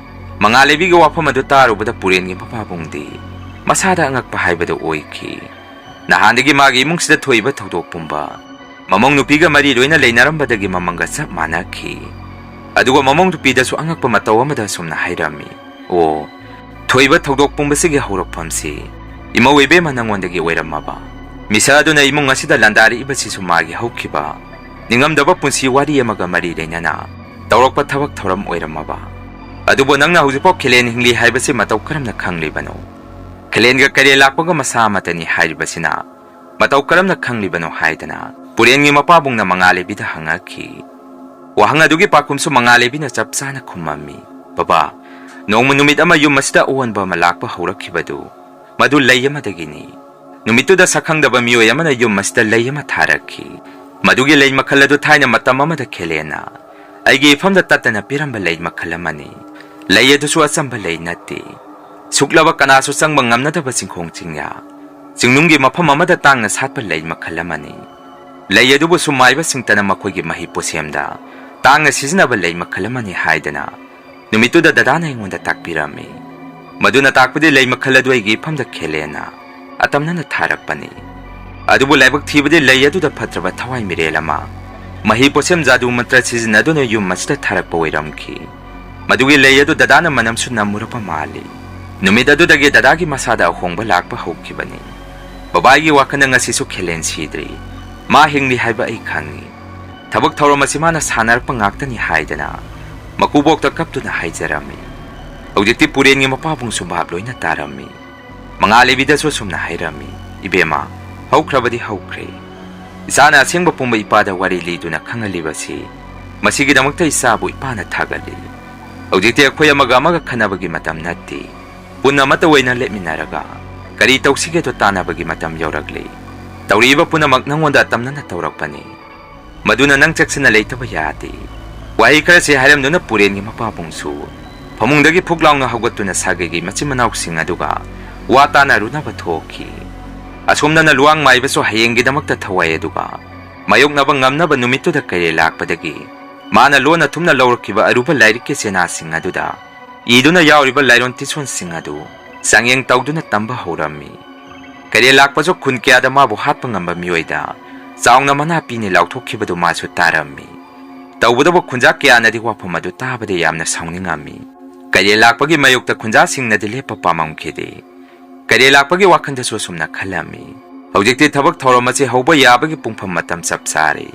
ꯃꯉꯥꯜ ꯂꯩꯕꯤꯒꯤ ꯋꯥꯐꯝ ꯑꯗꯨ ꯇꯥꯔꯨꯕꯗ ꯄꯨꯔꯦꯟꯒꯤ ꯃꯄꯥꯕꯨꯡꯗꯤ ꯃꯁꯥꯗ ꯑꯉꯛꯄ ꯍꯥꯏꯕꯗꯨ ꯑꯣꯏꯈꯤ꯫ ꯅꯍꯥꯟꯗꯒꯤ ꯃꯥꯒꯤ ꯏꯃꯨꯡꯁꯤꯗ ꯊꯣꯛꯏꯕ ꯊꯧꯗꯣꯛ ꯄꯨꯝꯕ ꯃꯃꯧ ꯅꯨꯄꯤꯒ ꯃꯔꯤ ꯂꯣꯏꯅ ꯂꯩꯅꯔꯝꯕꯗꯒꯤ ꯃꯃꯪꯒ ꯆꯞ ꯃꯥꯟꯅꯈꯤ꯫ ꯑꯗꯨꯒ ꯃꯃꯧ ꯅꯨꯄꯤꯗꯁꯨ ꯑꯉꯛꯄ ꯃꯇꯧ ꯑꯃꯗ ꯑꯁꯨꯝꯅ ꯍꯥꯏꯔꯝꯃꯤ, ꯑꯣ, ꯊꯣꯛꯏꯕ ꯊꯧꯗꯣꯛ ꯄꯨꯝꯕꯁꯤꯒꯤ ꯍꯧꯔꯛꯐꯝꯁꯤ ꯏꯃꯧ ꯏꯕꯦꯝꯃ ꯅꯪꯉꯣꯟꯗꯒꯤ ꯑꯣꯏꯔꯝꯃꯕ? ꯃꯤꯁꯛ ꯑꯗꯨꯅ ꯏꯃꯨꯡ ꯑꯁꯤꯗ ꯂꯥꯟꯗꯥꯔꯛꯏꯕꯁꯤꯁꯨ ꯃꯥꯒꯤ ꯍꯧꯈꯤꯕ ꯅꯤꯡꯉꯝꯗꯕ ꯄꯨꯟꯁꯤ ꯋꯥꯔꯤ ꯑꯃꯒ ꯃꯔꯤ ꯂꯩꯅꯅ ꯇꯧꯔꯛꯄ ꯊꯕꯛ ꯊꯧꯔꯝ ꯑꯣꯏꯔꯝꯃꯕ? ꯑꯗꯨꯕꯨ ꯅꯪꯅ ꯍꯧꯖꯤꯛꯐꯥꯎ ꯈꯦꯂꯦꯟ ꯍꯤꯡꯂꯤ ꯍꯥꯏꯕꯁꯤ ꯃꯇꯧ ꯀꯔꯝꯅ ꯈꯪꯂꯤꯕꯅꯣ? ꯈꯦꯂꯦꯟꯒ ꯀꯩꯔꯦꯜ ꯂꯥꯛꯄꯒ ꯃꯁꯥ ꯑꯃꯠꯇꯅꯤ ꯍꯥꯏꯔꯤꯕꯁꯤꯅ ꯃꯇꯧ ꯀꯔꯝꯅ ꯈꯪꯂꯤꯕꯅꯣ ꯍꯥꯏꯗꯅ ꯄꯨꯔꯦꯟꯒꯤ ꯃꯄꯥꯕꯨꯡꯅ ꯃꯉꯥꯂꯩꯕꯤꯗ ꯍꯪꯉꯛꯈꯤ꯫ ꯋꯥꯍꯪ ꯑꯗꯨꯒꯤ ꯄꯥꯎꯈꯨꯝꯁꯨ ꯃꯉꯥꯂꯩꯕꯤꯅ ꯆꯞ ꯆꯥꯅ ꯈꯨꯝꯃꯝꯃꯤ꯫ "ꯕꯕꯥ, ꯅꯣꯡꯃ ꯅꯨꯃꯤꯠ ꯑꯃ ꯌꯨꯝ ꯑꯁꯤꯗ ꯑꯑꯣꯟꯕ ꯑꯃ ꯂꯥꯛꯄ ꯍꯧꯔꯛꯈꯤꯕꯗꯨ ꯃꯗꯨ ꯂꯩ ꯑꯃꯗꯒꯤꯅꯤ꯫ ꯅꯨꯃꯤꯠꯇꯨꯗ ꯁꯛꯈꯪꯗꯕ ꯃꯤꯑꯣꯏ ꯑꯃꯅ ꯌꯨꯝ ꯑꯁꯤꯗ ꯂꯩ ꯑꯃ ꯊꯥꯔꯛꯈꯤ꯫ ꯃꯗꯨꯒꯤ ꯂꯩ ꯃꯈꯜ ꯑꯗꯨ ꯊꯥꯏꯅ ꯃꯇꯝ ꯑꯃꯗ ꯈꯦꯂꯦꯟꯅ ꯑꯩꯒꯤ ꯏꯐꯝꯗ ꯇꯠꯇꯅ ꯄꯤꯔꯝꯕ ꯂꯩ ꯃꯈꯜ ꯑꯃꯅꯤ꯫ ꯂꯩ ꯑꯗꯨꯁꯨ ꯑꯆꯝꯕ ꯂꯩ ꯅꯠꯇꯦ꯫ ꯁꯨꯛꯂꯕ ꯀꯅꯥꯁꯨ ꯆꯪꯕ ꯉꯝꯅꯗꯕ ꯆꯤꯡꯈꯣꯡ ꯆꯤꯡꯌꯥ, ꯆꯤꯡꯅꯨꯡꯒꯤ ꯃꯐꯝ ꯑꯃꯗ ꯇꯥꯡꯅ ꯁꯥꯠꯄ ꯂꯩ ꯃꯈꯜ ꯑꯃꯅꯤ꯫ ꯂꯩ ꯑꯗꯨꯕꯨꯁꯨ ꯃꯥꯏꯕꯁꯤꯡꯇꯅ ꯃꯈꯣꯏꯒꯤ ꯃꯍꯩ ꯄꯣꯠꯁꯦꯝꯗ ꯇꯥꯡꯅ ꯁꯤꯖꯤꯟꯅꯕ ꯂꯩ ꯃꯈꯜ ꯑꯃꯅꯤ ꯍꯥꯏꯗꯅ ꯅꯨꯃꯤꯠꯇꯨꯗ ꯗꯗꯥꯅ ꯑꯩꯉꯣꯟꯗ ꯇꯥꯛꯄꯤꯔꯝꯃꯤ꯫ ꯃꯗꯨꯅ ꯇꯥꯛꯄꯗꯤ ꯂꯩ ꯃꯈꯜ ꯑꯗꯨ ꯑꯩꯒꯤ ꯏꯐꯝꯗ ꯈꯦꯂꯦꯟꯅ ꯑꯇꯝꯅꯅ ꯊꯥꯔꯛꯄꯅꯤ꯫ ꯑꯗꯨꯕꯨ ꯂꯥꯏꯕꯛ ꯊꯤꯕꯗꯤ ꯂꯩ ꯑꯗꯨꯗ ꯐꯠꯇ꯭ꯔꯕ ꯊꯋꯥꯏ ꯃꯤꯔꯦꯜ ꯑꯃ, ꯃꯍꯩ ꯄꯣꯠꯁꯦꯝ ꯖꯥꯗꯨ ꯃꯟꯇ꯭ꯔ ꯁꯤꯖꯤꯟꯅꯗꯨꯅ ꯌꯨꯝ ꯑꯁꯤꯗ ꯊꯥꯔꯛꯄ ꯑꯣꯏꯔꯝꯈꯤ꯫ ꯃꯗꯨꯒꯤ ꯂꯩ ꯑꯗꯨ ꯗꯗꯥꯅ ꯃꯅꯝꯁꯨ ꯅꯝꯃꯨꯔꯕ ꯃꯥꯜꯂꯤ꯫ ꯅꯨꯃꯤꯠ ꯑꯗꯨꯗꯒꯤ ꯗꯗꯥꯒꯤ ꯃꯁꯥꯗ ꯑꯍꯣꯡꯕ ꯂꯥꯛꯄ ꯍꯧꯈꯤꯕꯅꯤ꯫ ꯕꯕꯥꯒꯤ ꯋꯥꯈꯜꯗ ꯉꯁꯤꯁꯨ ꯈꯦꯂꯦꯟ ꯁꯤꯗ꯭ꯔꯤ꯫ ꯃꯥ ꯍꯤꯡꯂꯤ ꯍꯥꯏꯕ ꯑꯩ ꯈꯪꯏ꯫ ꯊꯕꯛ ꯊꯧꯔꯝ ꯑꯁꯤ ꯃꯥꯅ ꯁꯥꯟꯅꯔꯛꯄ ꯉꯥꯛꯇꯅꯤ ꯍꯥꯏꯗꯅ ꯃꯀꯨꯕꯣꯛꯇ ꯀꯞꯇꯨꯅ ꯍꯥꯏꯖꯔꯝꯃꯤ꯫ ꯍꯧꯖꯤꯛꯇꯤ ꯄꯨꯔꯦꯟꯒꯤ ꯃꯄꯥꯕꯨꯡꯁꯨ ꯚꯥꯞ ꯂꯣꯏꯅ ꯇꯥꯔꯝꯃꯤ꯫ ꯃꯉꯥꯂꯩꯕꯤꯗꯁꯨ ꯑꯁꯨꯝꯅ ꯍꯥꯏꯔꯝꯃꯤ, "ꯏꯕꯦꯝꯃ, ꯍꯧꯈ꯭ꯔꯕꯗꯤ ꯍꯧꯈ꯭ꯔꯦ꯫ ꯏꯆꯥꯅ ꯑꯁꯦꯡꯕ ꯄꯨꯝꯕ ꯏꯄꯥꯗ ꯋꯥꯔꯤ ꯂꯤꯗꯨꯅ ꯈꯪꯍꯜꯂꯤꯕꯁꯤ, ꯃꯁꯤꯒꯤꯗꯃꯛꯇ ꯏꯆꯥꯕꯨ ꯏꯄꯥꯅ ꯊꯥꯒꯠꯂꯤ꯫ ꯍꯧꯖꯤꯛꯇꯤ ꯑꯩꯈꯣꯏ ꯑꯃꯒ ꯑꯃꯒ ꯈꯟꯅꯕꯒꯤ ꯃꯇꯝ ꯅꯠꯇꯦ꯫ ꯄꯨꯟꯅ ꯑꯃꯠꯇ ꯑꯣꯏꯅ ꯂꯦꯞꯃꯤꯟꯅꯔꯒ ꯀꯔꯤ ꯇꯧꯁꯤꯒꯦꯗꯣ ꯇꯥꯟꯅꯕꯒꯤ ꯃꯇꯝ ꯌꯧꯔꯛꯂꯦ꯫ ꯇꯧꯔꯤꯕ ꯄꯨꯝꯅꯃꯛ ꯅꯪꯉꯣꯟꯗ ꯑꯇꯝꯅꯅ ꯇꯧꯔꯛꯄꯅꯤ꯫ ꯃꯗꯨꯅ ꯅꯪ ꯆꯦꯛꯁꯤꯟꯅ ꯂꯩꯇꯕ ꯌꯥꯗꯦ"꯫ ꯋꯥꯍꯩ ꯈꯔꯁꯤ ꯍꯥꯏꯔꯝꯗꯨꯅ ꯄꯨꯔꯦꯟꯒꯤ ꯃꯄꯥꯕꯨꯡꯁꯨ ꯐꯃꯨꯡꯗꯒꯤ ꯐꯨꯛ ꯂꯥꯎꯅ ꯍꯧꯒꯠꯇꯨꯅ ꯁꯥꯒꯩꯒꯤ ꯃꯆꯤꯟ ꯃꯅꯥꯎꯁꯤꯡ ꯑꯗꯨꯒ ꯋꯥ ꯇꯥꯅꯔꯨꯅꯕ ꯊꯣꯛꯈꯤ꯫ ꯑꯁꯣꯝꯗꯅ ꯂꯨꯋꯥꯡ ꯃꯥꯏꯕꯁꯨ ꯍꯌꯦꯡꯒꯤꯗꯃꯛꯇ ꯊꯋꯥꯏ ꯑꯗꯨꯒ ꯃꯥꯌꯣꯛꯅꯕ ꯉꯝꯅꯕ ꯅꯨꯃꯤꯠꯇꯨꯗ ꯀꯩꯔꯦꯜ ꯂꯥꯛꯄꯗꯒꯤ ꯃꯥꯅ ꯂꯣꯟꯅ ꯊꯨꯝꯅ ꯂꯧꯔꯛꯈꯤꯕ ꯑꯔꯨꯕ ꯂꯥꯏꯔꯤꯛꯀꯤ ꯆꯦꯅꯥꯁꯤꯡ ꯑꯗꯨꯗ ꯏꯗꯨꯅ ꯌꯥꯎꯔꯤꯕ ꯂꯥꯏꯔꯣꯟ ꯇꯤꯁꯣꯟꯁꯤꯡ ꯑꯗꯨ ꯆꯥꯡꯌꯦꯡ ꯇꯧꯗꯨꯅ ꯇꯝꯕ ꯍꯧꯔꯝꯃꯤ꯫ ꯀꯩꯔꯦꯜ ꯂꯥꯛꯄꯁꯨ ꯈꯨꯟ ꯀꯌꯥꯗ ꯃꯥꯕꯨ ꯍꯥꯠꯄ ꯉꯝꯕ ꯃꯤꯑꯣꯏꯗ ꯆꯥꯎꯅ ꯃꯅꯥ ꯄꯤꯅꯤ ꯂꯥꯎꯊꯣꯛꯈꯤꯕꯗꯨ ꯃꯥꯁꯨ ꯇꯥꯔꯝꯃꯤ꯫ ꯇꯧꯕꯇꯕꯨ ꯈꯨꯟꯖꯥ ꯀꯌꯥꯅꯗꯤ ꯋꯥꯐꯝ ꯑꯗꯨ ꯇꯥꯕꯗ ꯌꯥꯝꯅ ꯁꯥꯎꯅꯤꯡꯉꯝꯃꯤ꯫ ꯀꯩꯔꯦꯜ ꯂꯥꯛꯄꯒꯤ ꯃꯥꯌꯣꯛꯇ ꯈꯨꯟꯖꯥꯁꯤꯡꯅꯗꯤ ꯂꯦꯞꯄ ꯄꯥꯝꯃꯝꯈꯤꯗꯦ꯫ ꯀꯩꯔꯦꯜ ꯂꯥꯛꯄꯒꯤ ꯋꯥꯈꯜꯗꯁꯨ ꯑꯁꯨꯝꯅ ꯈꯜꯂꯝꯃꯤ, "ꯍꯧꯖꯤꯛꯇꯤ ꯊꯕꯛ ꯊꯧꯔꯝ ꯑꯁꯤ ꯍꯧꯕ ꯌꯥꯕꯒꯤ ꯄꯨꯡꯐꯝ ꯃꯇꯝ ꯆꯞ ꯆꯥꯔꯦ꯫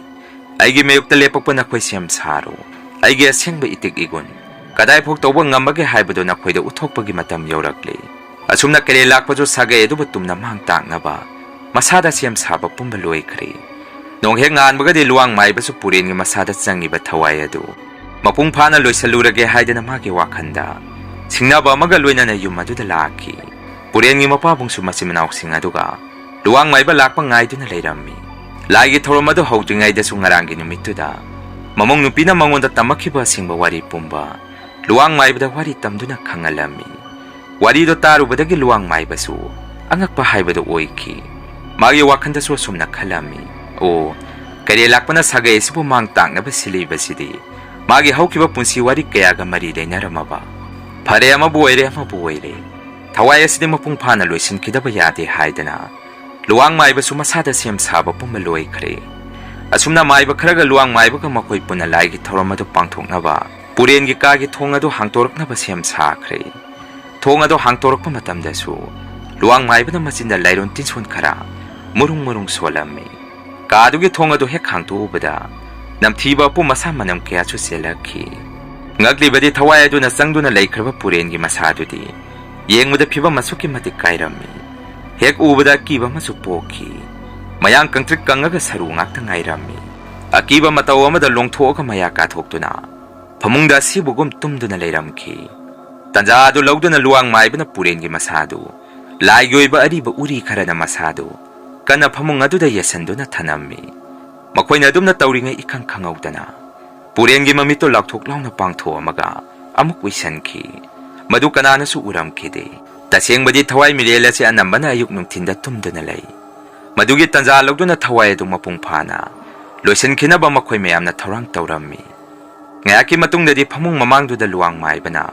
ꯑꯩꯒꯤ ꯃꯥꯌꯣꯛꯇ ꯂꯦꯞꯄꯛꯄ ꯅꯈꯣꯏ ꯁꯦꯝ ꯁꯥꯔꯣ꯫ ꯑꯩꯒꯤ ꯑꯁꯦꯡꯕ ꯏꯇꯤꯛ ꯏꯒꯨꯟ ꯀꯗꯥꯏꯐꯥꯎ ꯇꯧꯕ ꯉꯝꯕꯒꯦ ꯍꯥꯏꯕꯗꯨ ꯅꯈꯣꯏꯗ ꯎꯠꯊꯣꯛꯄꯒꯤ ꯃꯇꯝ ꯌꯧꯔꯛꯂꯦ꯫" ꯑꯁꯨꯝꯅ ꯀꯩꯔꯦꯜ ꯂꯥꯛꯄꯁꯨ ꯁꯥꯒꯩ ꯑꯗꯨꯕꯨ ꯇꯨꯝꯅ ꯃꯥꯡ ꯇꯥꯛꯅꯕ ꯃꯁꯥꯗ ꯁꯦꯝ ꯁꯥꯕ ꯄꯨꯝꯕ ꯂꯣꯏꯈ꯭ꯔꯦ꯫ ꯅꯣꯡ ꯍꯦꯛ ꯉꯥꯟꯕꯒꯗꯤ ꯂꯨꯋꯥꯡ ꯃꯥꯏꯕꯁꯨ ꯄꯨꯔꯦꯟꯒꯤ ꯃꯁꯥꯗ ꯆꯪꯉꯤꯕ ꯊꯋꯥꯏ ꯑꯗꯨ ꯃꯄꯨꯡ ꯐꯥꯅ ꯂꯣꯏꯁꯤꯜꯂꯨꯔꯒꯦ ꯍꯥꯏꯗꯅ ꯃꯥꯒꯤ ꯋꯥꯈꯜꯗ ꯁꯤꯡꯅꯕ ꯑꯃꯒ ꯂꯣꯏꯅꯅ ꯌꯨꯝ ꯑꯗꯨꯗ ꯂꯥꯛꯈꯤ꯫ ꯄꯨꯔꯦꯟꯒꯤ ꯃꯄꯥꯕꯨꯡꯁꯨ ꯃꯆꯤꯟ ꯃꯅꯥꯎꯁꯤꯡ ꯑꯗꯨꯒ ꯂꯨꯋꯥꯡ ꯃꯥꯏꯕ ꯂꯥꯛꯄ ꯉꯥꯏꯗꯨꯅ ꯂꯩꯔꯝꯃꯤ꯫ ꯂꯥꯏꯒꯤ ꯊꯧꯔꯝ ꯑꯗꯨ ꯍꯧꯗ꯭ꯔꯤꯉꯩꯗꯁꯨ ꯉꯔꯥꯡꯒꯤ ꯅꯨꯃꯤꯠꯇꯨꯗ ꯃꯃꯧ ꯅꯨꯄꯤꯅ ꯃꯉꯣꯟꯗ ꯇꯝꯃꯛꯈꯤꯕ ꯑꯁꯦꯡꯕ ꯋꯥꯔꯤ ꯄꯨꯝꯕ ꯂꯨꯋꯥꯡ ꯃꯥꯏꯕꯗ ꯋꯥꯔꯤ ꯇꯝꯗꯨꯅ ꯈꯪꯍꯜꯂꯝꯃꯤ꯫ ꯋꯥꯔꯤꯗꯣ ꯇꯥꯔꯨꯕꯗꯒꯤ ꯂꯨꯋꯥꯡ ꯃꯥꯏꯕꯁꯨ ꯑꯉꯛꯄ ꯍꯥꯏꯕꯗꯨ ꯑꯣꯏꯈꯤ꯫ ꯃꯥꯒꯤ ꯋꯥꯈꯜꯗꯁꯨ ꯑꯁꯨꯝꯅ ꯈꯜꯂꯝꯃꯤ, "ꯑꯣ, ꯀꯩꯔꯦꯜ ꯂꯥꯛꯄꯅ ꯁꯥꯒꯩ ꯑꯁꯤꯕꯨ ꯃꯥꯡ ꯇꯥꯛꯅꯕ ꯁꯤꯜꯂꯤꯕꯁꯤꯗꯤ ꯃꯥꯒꯤ ꯍꯧꯈꯤꯕ ꯄꯨꯟꯁꯤ ꯋꯥꯔꯤ ꯀꯌꯥꯒ ꯃꯔꯤ ꯂꯩꯅꯔꯝꯃꯕ꯫ ꯐꯔꯦ, ꯑꯃꯕꯨ ꯑꯣꯏꯔꯦ, ꯑꯃꯕꯨ ꯑꯣꯏꯔꯦ, ꯊꯋꯥꯏ ꯑꯁꯤꯗꯤ ꯃꯄꯨꯡ ꯐꯥꯅ ꯂꯣꯏꯁꯤꯟꯈꯤꯗꯕ ꯌꯥꯗꯦ" ꯍꯥꯏꯗꯅ ꯂꯨꯋꯥꯡ ꯃꯥꯏꯕꯁꯨ ꯃꯁꯥꯗ ꯁꯦꯝ ꯁꯥꯕ ꯄꯨꯝꯕ ꯂꯣꯏꯈ꯭ꯔꯦ꯫ ꯑꯁꯨꯝꯅ ꯃꯥꯏꯕ ꯈꯔꯒ ꯂꯨꯋꯥꯡ ꯃꯥꯏꯕꯒ ꯃꯈꯣꯏ ꯄꯨꯟꯅ ꯂꯥꯏꯒꯤ ꯊꯧꯔꯝ ꯑꯗꯨ ꯄꯥꯡꯊꯣꯛꯅꯕ ꯄꯨꯔꯦꯟꯒꯤ ꯀꯥꯒꯤ ꯊꯣꯡ ꯑꯗꯨ ꯍꯥꯡꯇꯣꯔꯛꯅꯕ ꯁꯦꯝ ꯁꯥꯈ꯭ꯔꯦ꯫ ꯊꯣꯡ ꯑꯗꯨ ꯍꯥꯡꯇꯣꯔꯛꯄ ꯃꯇꯝꯗꯁꯨ ꯂꯨꯋꯥꯡ ꯃꯥꯏꯕꯅ ꯃꯆꯤꯟꯗ ꯂꯥꯏꯔꯣꯟ ꯇꯤꯟꯁꯣꯟ ꯈꯔ ꯃꯨꯔꯨꯡ ꯃꯨꯔꯨꯡ ꯁꯣꯜꯂꯝꯃꯤ꯫ ꯀꯥꯗꯨꯒꯤ ꯊꯣꯡ ꯑꯗꯨ ꯍꯦꯛ ꯍꯥꯡꯇꯣꯛꯎꯕꯗ ꯅꯝꯊꯤꯕ ꯑꯄꯨꯝ ꯑꯁꯥ ꯃꯅꯝ ꯀꯌꯥꯁꯨ ꯆꯦꯜꯂꯛꯈꯤ꯫ ꯉꯛꯂꯤꯕꯗꯤ ꯊꯋꯥꯏ ꯑꯗꯨꯅ ꯆꯪꯗꯨꯅ ꯂꯩꯈ꯭ꯔꯕ ꯄꯨꯔꯦꯟꯒꯤ ꯃꯁꯥꯗꯨꯗꯤ ꯌꯦꯡꯕꯗ ꯐꯤꯕꯝ ꯑꯁꯨꯛꯀꯤ ꯃꯇꯤꯛ ꯀꯥꯏꯔꯝꯃꯤ꯫ ꯍꯦꯛ ꯎꯕꯗ ꯑꯀꯤꯕ ꯑꯃꯁꯨ ꯄꯣꯛꯈꯤ꯫ ꯃꯌꯥꯡ ꯀꯪꯇ꯭ꯔꯤꯛ ꯀꯪꯉꯒ ꯁꯔꯨ ꯉꯥꯛꯇ ꯉꯥꯏꯔꯝꯃꯤ꯫ ꯑꯀꯤꯕ ꯃꯇꯧ ꯑꯃꯗ ꯂꯣꯡꯊꯣꯛꯑꯒ ꯃꯌꯥ ꯀꯥꯊꯣꯛꯇꯨꯅ ꯐꯃꯨꯡꯗ ꯑꯁꯤꯕꯒꯨꯝ ꯇꯨꯝꯗꯨꯅ ꯂꯩꯔꯝꯈꯤ꯫ ꯇꯟꯖꯥ ꯑꯗꯨ ꯂꯧꯗꯨꯅ ꯂꯨꯋꯥꯡ ꯃꯥꯏꯕꯅ ꯄꯨꯔꯦꯟꯒꯤ ꯃꯁꯥꯗꯨ ꯂꯥꯏꯒꯤ ꯑꯣꯏꯕ ꯑꯔꯤꯕ ꯎꯔꯤ ꯈꯔꯅ ꯃꯁꯥꯗꯨ ꯀꯟꯅ ꯐꯃꯨꯡ ꯑꯗꯨꯗ ꯌꯦꯁꯟꯗꯨꯅ ꯊꯅꯝꯃꯤ꯫ ꯃꯈꯣꯏꯅ ꯑꯗꯨꯝꯅ ꯇꯧꯔꯤꯉꯩ ꯏꯈꯪ ꯈꯪꯍꯧꯗꯅ ꯄꯨꯔꯦꯟꯒꯤ ꯃꯃꯤꯠꯇꯨ ꯂꯥꯎꯊꯣꯛ ꯂꯥꯎꯅ ꯄꯥꯡꯊꯣꯛꯑꯝꯃꯒ ꯑꯃꯨꯛ ꯎꯏꯁꯟꯈꯤ꯫ ꯃꯗꯨ ꯀꯅꯥꯅꯁꯨ ꯎꯔꯝꯈꯤꯗꯦ꯫ ꯇꯁꯦꯡꯕꯗꯤ ꯊꯋꯥꯏ ꯃꯤꯔꯦꯜ ꯑꯁꯤ ꯑꯅꯝꯕꯅ ꯑꯌꯨꯛ ꯅꯨꯡꯊꯤꯟꯗ ꯇꯨꯝꯗꯨꯅ ꯂꯩ꯫ ꯃꯗꯨꯒꯤ ꯇꯟꯖꯥ ꯂꯧꯗꯨꯅ ꯊꯋꯥꯏ ꯑꯗꯨ ꯃꯄꯨꯡ ꯐꯥꯅ ꯂꯣꯏꯁꯤꯟꯈꯤꯅꯕ ꯃꯈꯣꯏ ꯃꯌꯥꯝꯅ ꯊꯧꯔꯥꯡ ꯇꯧꯔꯝꯃꯤ꯫ ꯉꯥꯏꯍꯥꯛꯀꯤ ꯃꯇꯨꯡꯗꯗꯤ ꯐꯃꯨꯡ ꯃꯃꯥꯡꯗꯨꯗ ꯂꯨꯋꯥꯡ ꯃꯥꯏꯕꯅ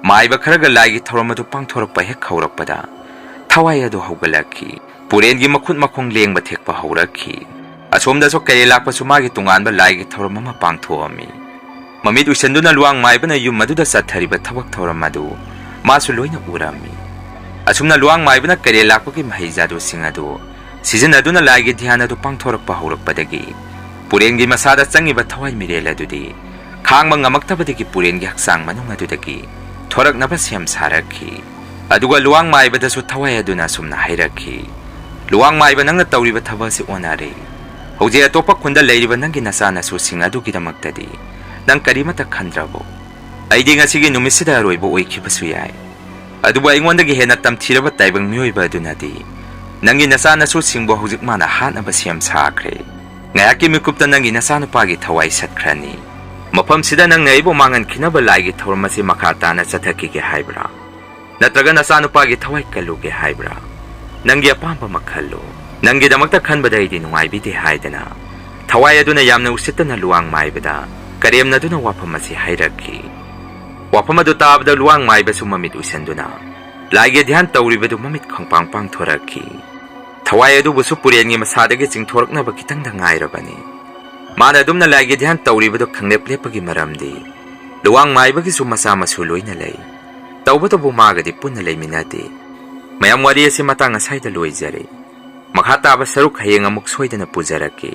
ꯃꯥꯏꯕ ꯈꯔꯒ ꯂꯥꯏꯒꯤ ꯊꯧꯔꯝ ꯑꯗꯨ ꯄꯥꯡꯊꯣꯔꯛꯄ ꯍꯦꯛ ꯍꯧꯔꯛꯄꯗ ꯊꯋꯥꯏ ꯑꯗꯨ ꯍꯧꯒꯠꯂꯛꯈꯤ꯫ ꯄꯨꯔꯦꯟꯒꯤ ꯃꯈꯨꯠ ꯃꯈꯣꯡ ꯂꯦꯡꯕ ꯊꯦꯛꯄ ꯍꯧꯔꯛꯈꯤ꯫ ꯑꯁꯣꯝꯗꯁꯨ ꯀꯩꯔꯦꯜ ꯂꯥꯛꯄꯁꯨ ꯃꯥꯒꯤ ꯇꯣꯉꯥꯟꯕ ꯂꯥꯏꯒꯤ ꯊꯧꯔꯝ ꯑꯃ ꯄꯥꯡꯊꯣꯛꯑꯝꯃꯤ꯫ ꯃꯃꯤꯠ ꯎꯏꯁꯟꯗꯨꯅ ꯂꯨꯋꯥꯡ ꯃꯥꯏꯕꯅ ꯌꯨꯝ ꯑꯗꯨꯗ ꯆꯠꯊꯔꯤꯕ ꯊꯕꯛ ꯊꯧꯔꯝ ꯑꯗꯨ ꯃꯥꯁꯨ ꯂꯣꯏꯅ ꯎꯔꯝꯃꯤ꯫ ꯑꯁꯨꯝꯅ ꯂꯨꯋꯥꯡ ꯃꯥꯏꯕꯅ ꯀꯩꯔꯦꯜ ꯂꯥꯛꯄꯒꯤ ꯃꯍꯩ ꯖꯥꯗꯨꯁꯤꯡ ꯑꯗꯨ ꯁꯤꯖꯤꯟꯅꯗꯨꯅ ꯂꯥꯏꯒꯤ ꯙ꯭ꯌꯥꯟ ꯑꯗꯨ ꯄꯥꯡꯊꯣꯔꯛꯄ ꯍꯧꯔꯛꯄꯗꯒꯤ ꯄꯨꯔꯦꯟꯒꯤ ꯃꯁꯥꯗ ꯆꯪꯉꯤꯕ ꯊꯋꯥꯏ ꯃꯤꯔꯦꯜ ꯑꯗꯨꯗꯤ ꯈꯥꯡꯕ ꯉꯝꯃꯛꯇꯕꯗꯒꯤ ꯄꯨꯔꯦꯟꯒꯤ ꯍꯛꯆꯥꯡ ꯃꯅꯨꯡ ꯑꯗꯨꯗꯒꯤ ꯊꯣꯔꯛꯅꯕ ꯁꯦꯝ ꯁꯥꯔꯛꯈꯤ꯫ ꯑꯗꯨꯒ ꯂꯨꯋꯥꯡ ꯃꯥꯏꯕꯗꯁꯨ ꯊꯋꯥꯏ ꯑꯗꯨꯅ ꯑꯁꯨꯝꯅ ꯍꯥꯏꯔꯛꯈꯤ, "ꯂꯨꯋꯥꯡ ꯃꯥꯏꯕ, ꯅꯪꯅ ꯇꯧꯔꯤꯕ ꯊꯕꯛ ꯑꯁꯤ ꯑꯣꯟꯅꯔꯦ꯫ ꯍꯧꯖꯤꯛ ꯑꯇꯣꯞꯄ ꯈꯨꯟꯗ ꯂꯩꯔꯤꯕ ꯅꯪꯒꯤ ꯅꯆꯥ ꯅꯁꯨꯁꯤꯡ ꯑꯗꯨꯒꯤꯗꯃꯛꯇꯗꯤ ꯅꯪ ꯀꯔꯤꯃꯠꯇ ꯈꯟꯗ꯭ꯔꯕꯣ? ꯑꯩꯗꯤ ꯉꯁꯤꯒꯤ ꯅꯨꯃꯤꯠꯁꯤꯗ ꯑꯔꯣꯏꯕ ꯑꯣꯏꯈꯤꯕꯁꯨ ꯌꯥꯏ꯫ ꯑꯗꯨꯕꯨ ꯑꯩꯉꯣꯟꯗꯒꯤ ꯍꯦꯟꯅ ꯇꯝꯊꯤꯔꯕ ꯇꯥꯏꯕꯪ ꯃꯤꯑꯣꯏꯕ ꯑꯗꯨꯅꯗꯤ ꯅꯪꯒꯤ ꯅꯆꯥ ꯅꯁꯨꯁꯤꯡꯕꯨ ꯍꯧꯖꯤꯛ ꯃꯥꯅ ꯍꯥꯠꯅꯕ ꯁꯦꯝ ꯁꯥꯈ꯭ꯔꯦ꯫ ꯉꯥꯏꯍꯥꯛꯀꯤ ꯃꯤꯀꯨꯞꯇ ꯅꯪꯒꯤ ꯅꯆꯥꯅꯨꯄꯥꯒꯤ ꯊꯋꯥꯏ ꯁꯠꯈ꯭ꯔꯅꯤ꯫ ꯃꯐꯝꯁꯤꯗ ꯅꯪꯅ ꯑꯩꯕꯨ ꯃꯥꯡꯍꯟꯈꯤꯅꯕ ꯂꯥꯏꯒꯤ ꯊꯧꯔꯝ ꯑꯁꯤ ꯃꯈꯥ ꯇꯥꯅ ꯆꯠꯊꯈꯤꯒꯦ ꯍꯥꯏꯕ꯭ꯔꯥ? ꯅꯠꯇ꯭ꯔꯒ ꯅꯆꯥꯅꯨꯄꯥꯒꯤ ꯊꯋꯥꯏ ꯀꯜꯂꯨꯒꯦ ꯍꯥꯏꯕ꯭ꯔꯥ? ꯅꯪꯒꯤ ꯑꯄꯥꯝꯕ ꯑꯃ ꯈꯜꯂꯨ꯫ ꯅꯪꯒꯤꯗꯃꯛꯇ ꯈꯟꯕꯗ ꯑꯩꯗꯤ ꯅꯨꯡꯉꯥꯏꯕꯤꯗꯦ" ꯍꯥꯏꯗꯅ ꯊꯋꯥꯏ ꯑꯗꯨꯅ ꯌꯥꯝꯅ ꯎꯁꯤꯠꯇꯅ ꯂꯨꯋꯥꯡ ꯃꯥꯏꯕꯗ ꯀꯔꯦꯝꯅꯗꯨꯅ ꯋꯥꯐꯝ ꯑꯁꯤ ꯍꯥꯏꯔꯛꯈꯤ꯫ ꯋꯥꯐꯝ ꯑꯗꯨ ꯇꯥꯕꯗ ꯂꯨꯋꯥꯡ ꯃꯥꯏꯕꯁꯨ ꯃꯃꯤꯠ ꯎꯏꯁꯟꯗꯨꯅ ꯂꯥꯏꯒꯤ ꯙ꯭ꯌꯥꯟ ꯇꯧꯔꯤꯕꯗꯨ ꯃꯃꯤꯠ ꯈꯪꯄꯥꯡ ꯄꯥꯡꯊꯣꯔꯛꯈꯤ꯫ ꯊꯋꯥꯏ ꯑꯗꯨꯕꯨꯁꯨ ꯄꯨꯔꯦꯟꯒꯤ ꯃꯁꯥꯗꯒꯤ ꯆꯤꯡꯊꯣꯔꯛꯅꯕ ꯈꯤꯇꯪꯗ ꯉꯥꯏꯔꯕꯅꯤ꯫ ꯃꯥꯅ ꯑꯗꯨꯝꯅ ꯂꯥꯏꯒꯤ ꯙ꯭ꯌꯥꯟ ꯇꯧꯔꯤꯕꯗꯨ ꯈꯪꯂꯦꯞ ꯂꯦꯞꯄꯒꯤ ꯃꯔꯝꯗꯤ ꯂꯨꯋꯥꯡ ꯃꯥꯏꯕꯒꯤꯁꯨ ꯃꯆꯥ ꯃꯁꯨ ꯂꯣꯏꯅ ꯂꯩ꯫ ꯇꯧꯕꯇꯕꯨ ꯃꯥꯒꯗꯤ ꯄꯨꯟꯅ ꯂꯩꯃꯤꯟꯅꯗꯦ꯫ ꯃꯌꯥꯝ, ꯋꯥꯔꯤ ꯑꯁꯤ ꯃꯇꯥꯡ ꯑꯁꯥꯏꯗ ꯂꯣꯏꯖꯔꯦ꯫ ꯃꯈꯥ ꯇꯥꯕ ꯁꯔꯨꯛ ꯍꯌꯦꯡ ꯑꯃꯨꯛ ꯁꯣꯏꯗꯅ ꯄꯨꯖꯔꯛꯀꯦ꯫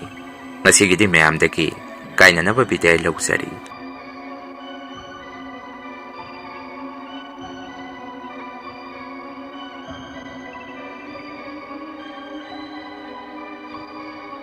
ꯉꯁꯤꯒꯤꯗꯤ ꯃꯌꯥꯝꯗꯒꯤ ꯀꯥꯏꯅꯅꯕ ꯕꯤꯗꯥꯏ ꯂꯧꯖꯔꯤ꯫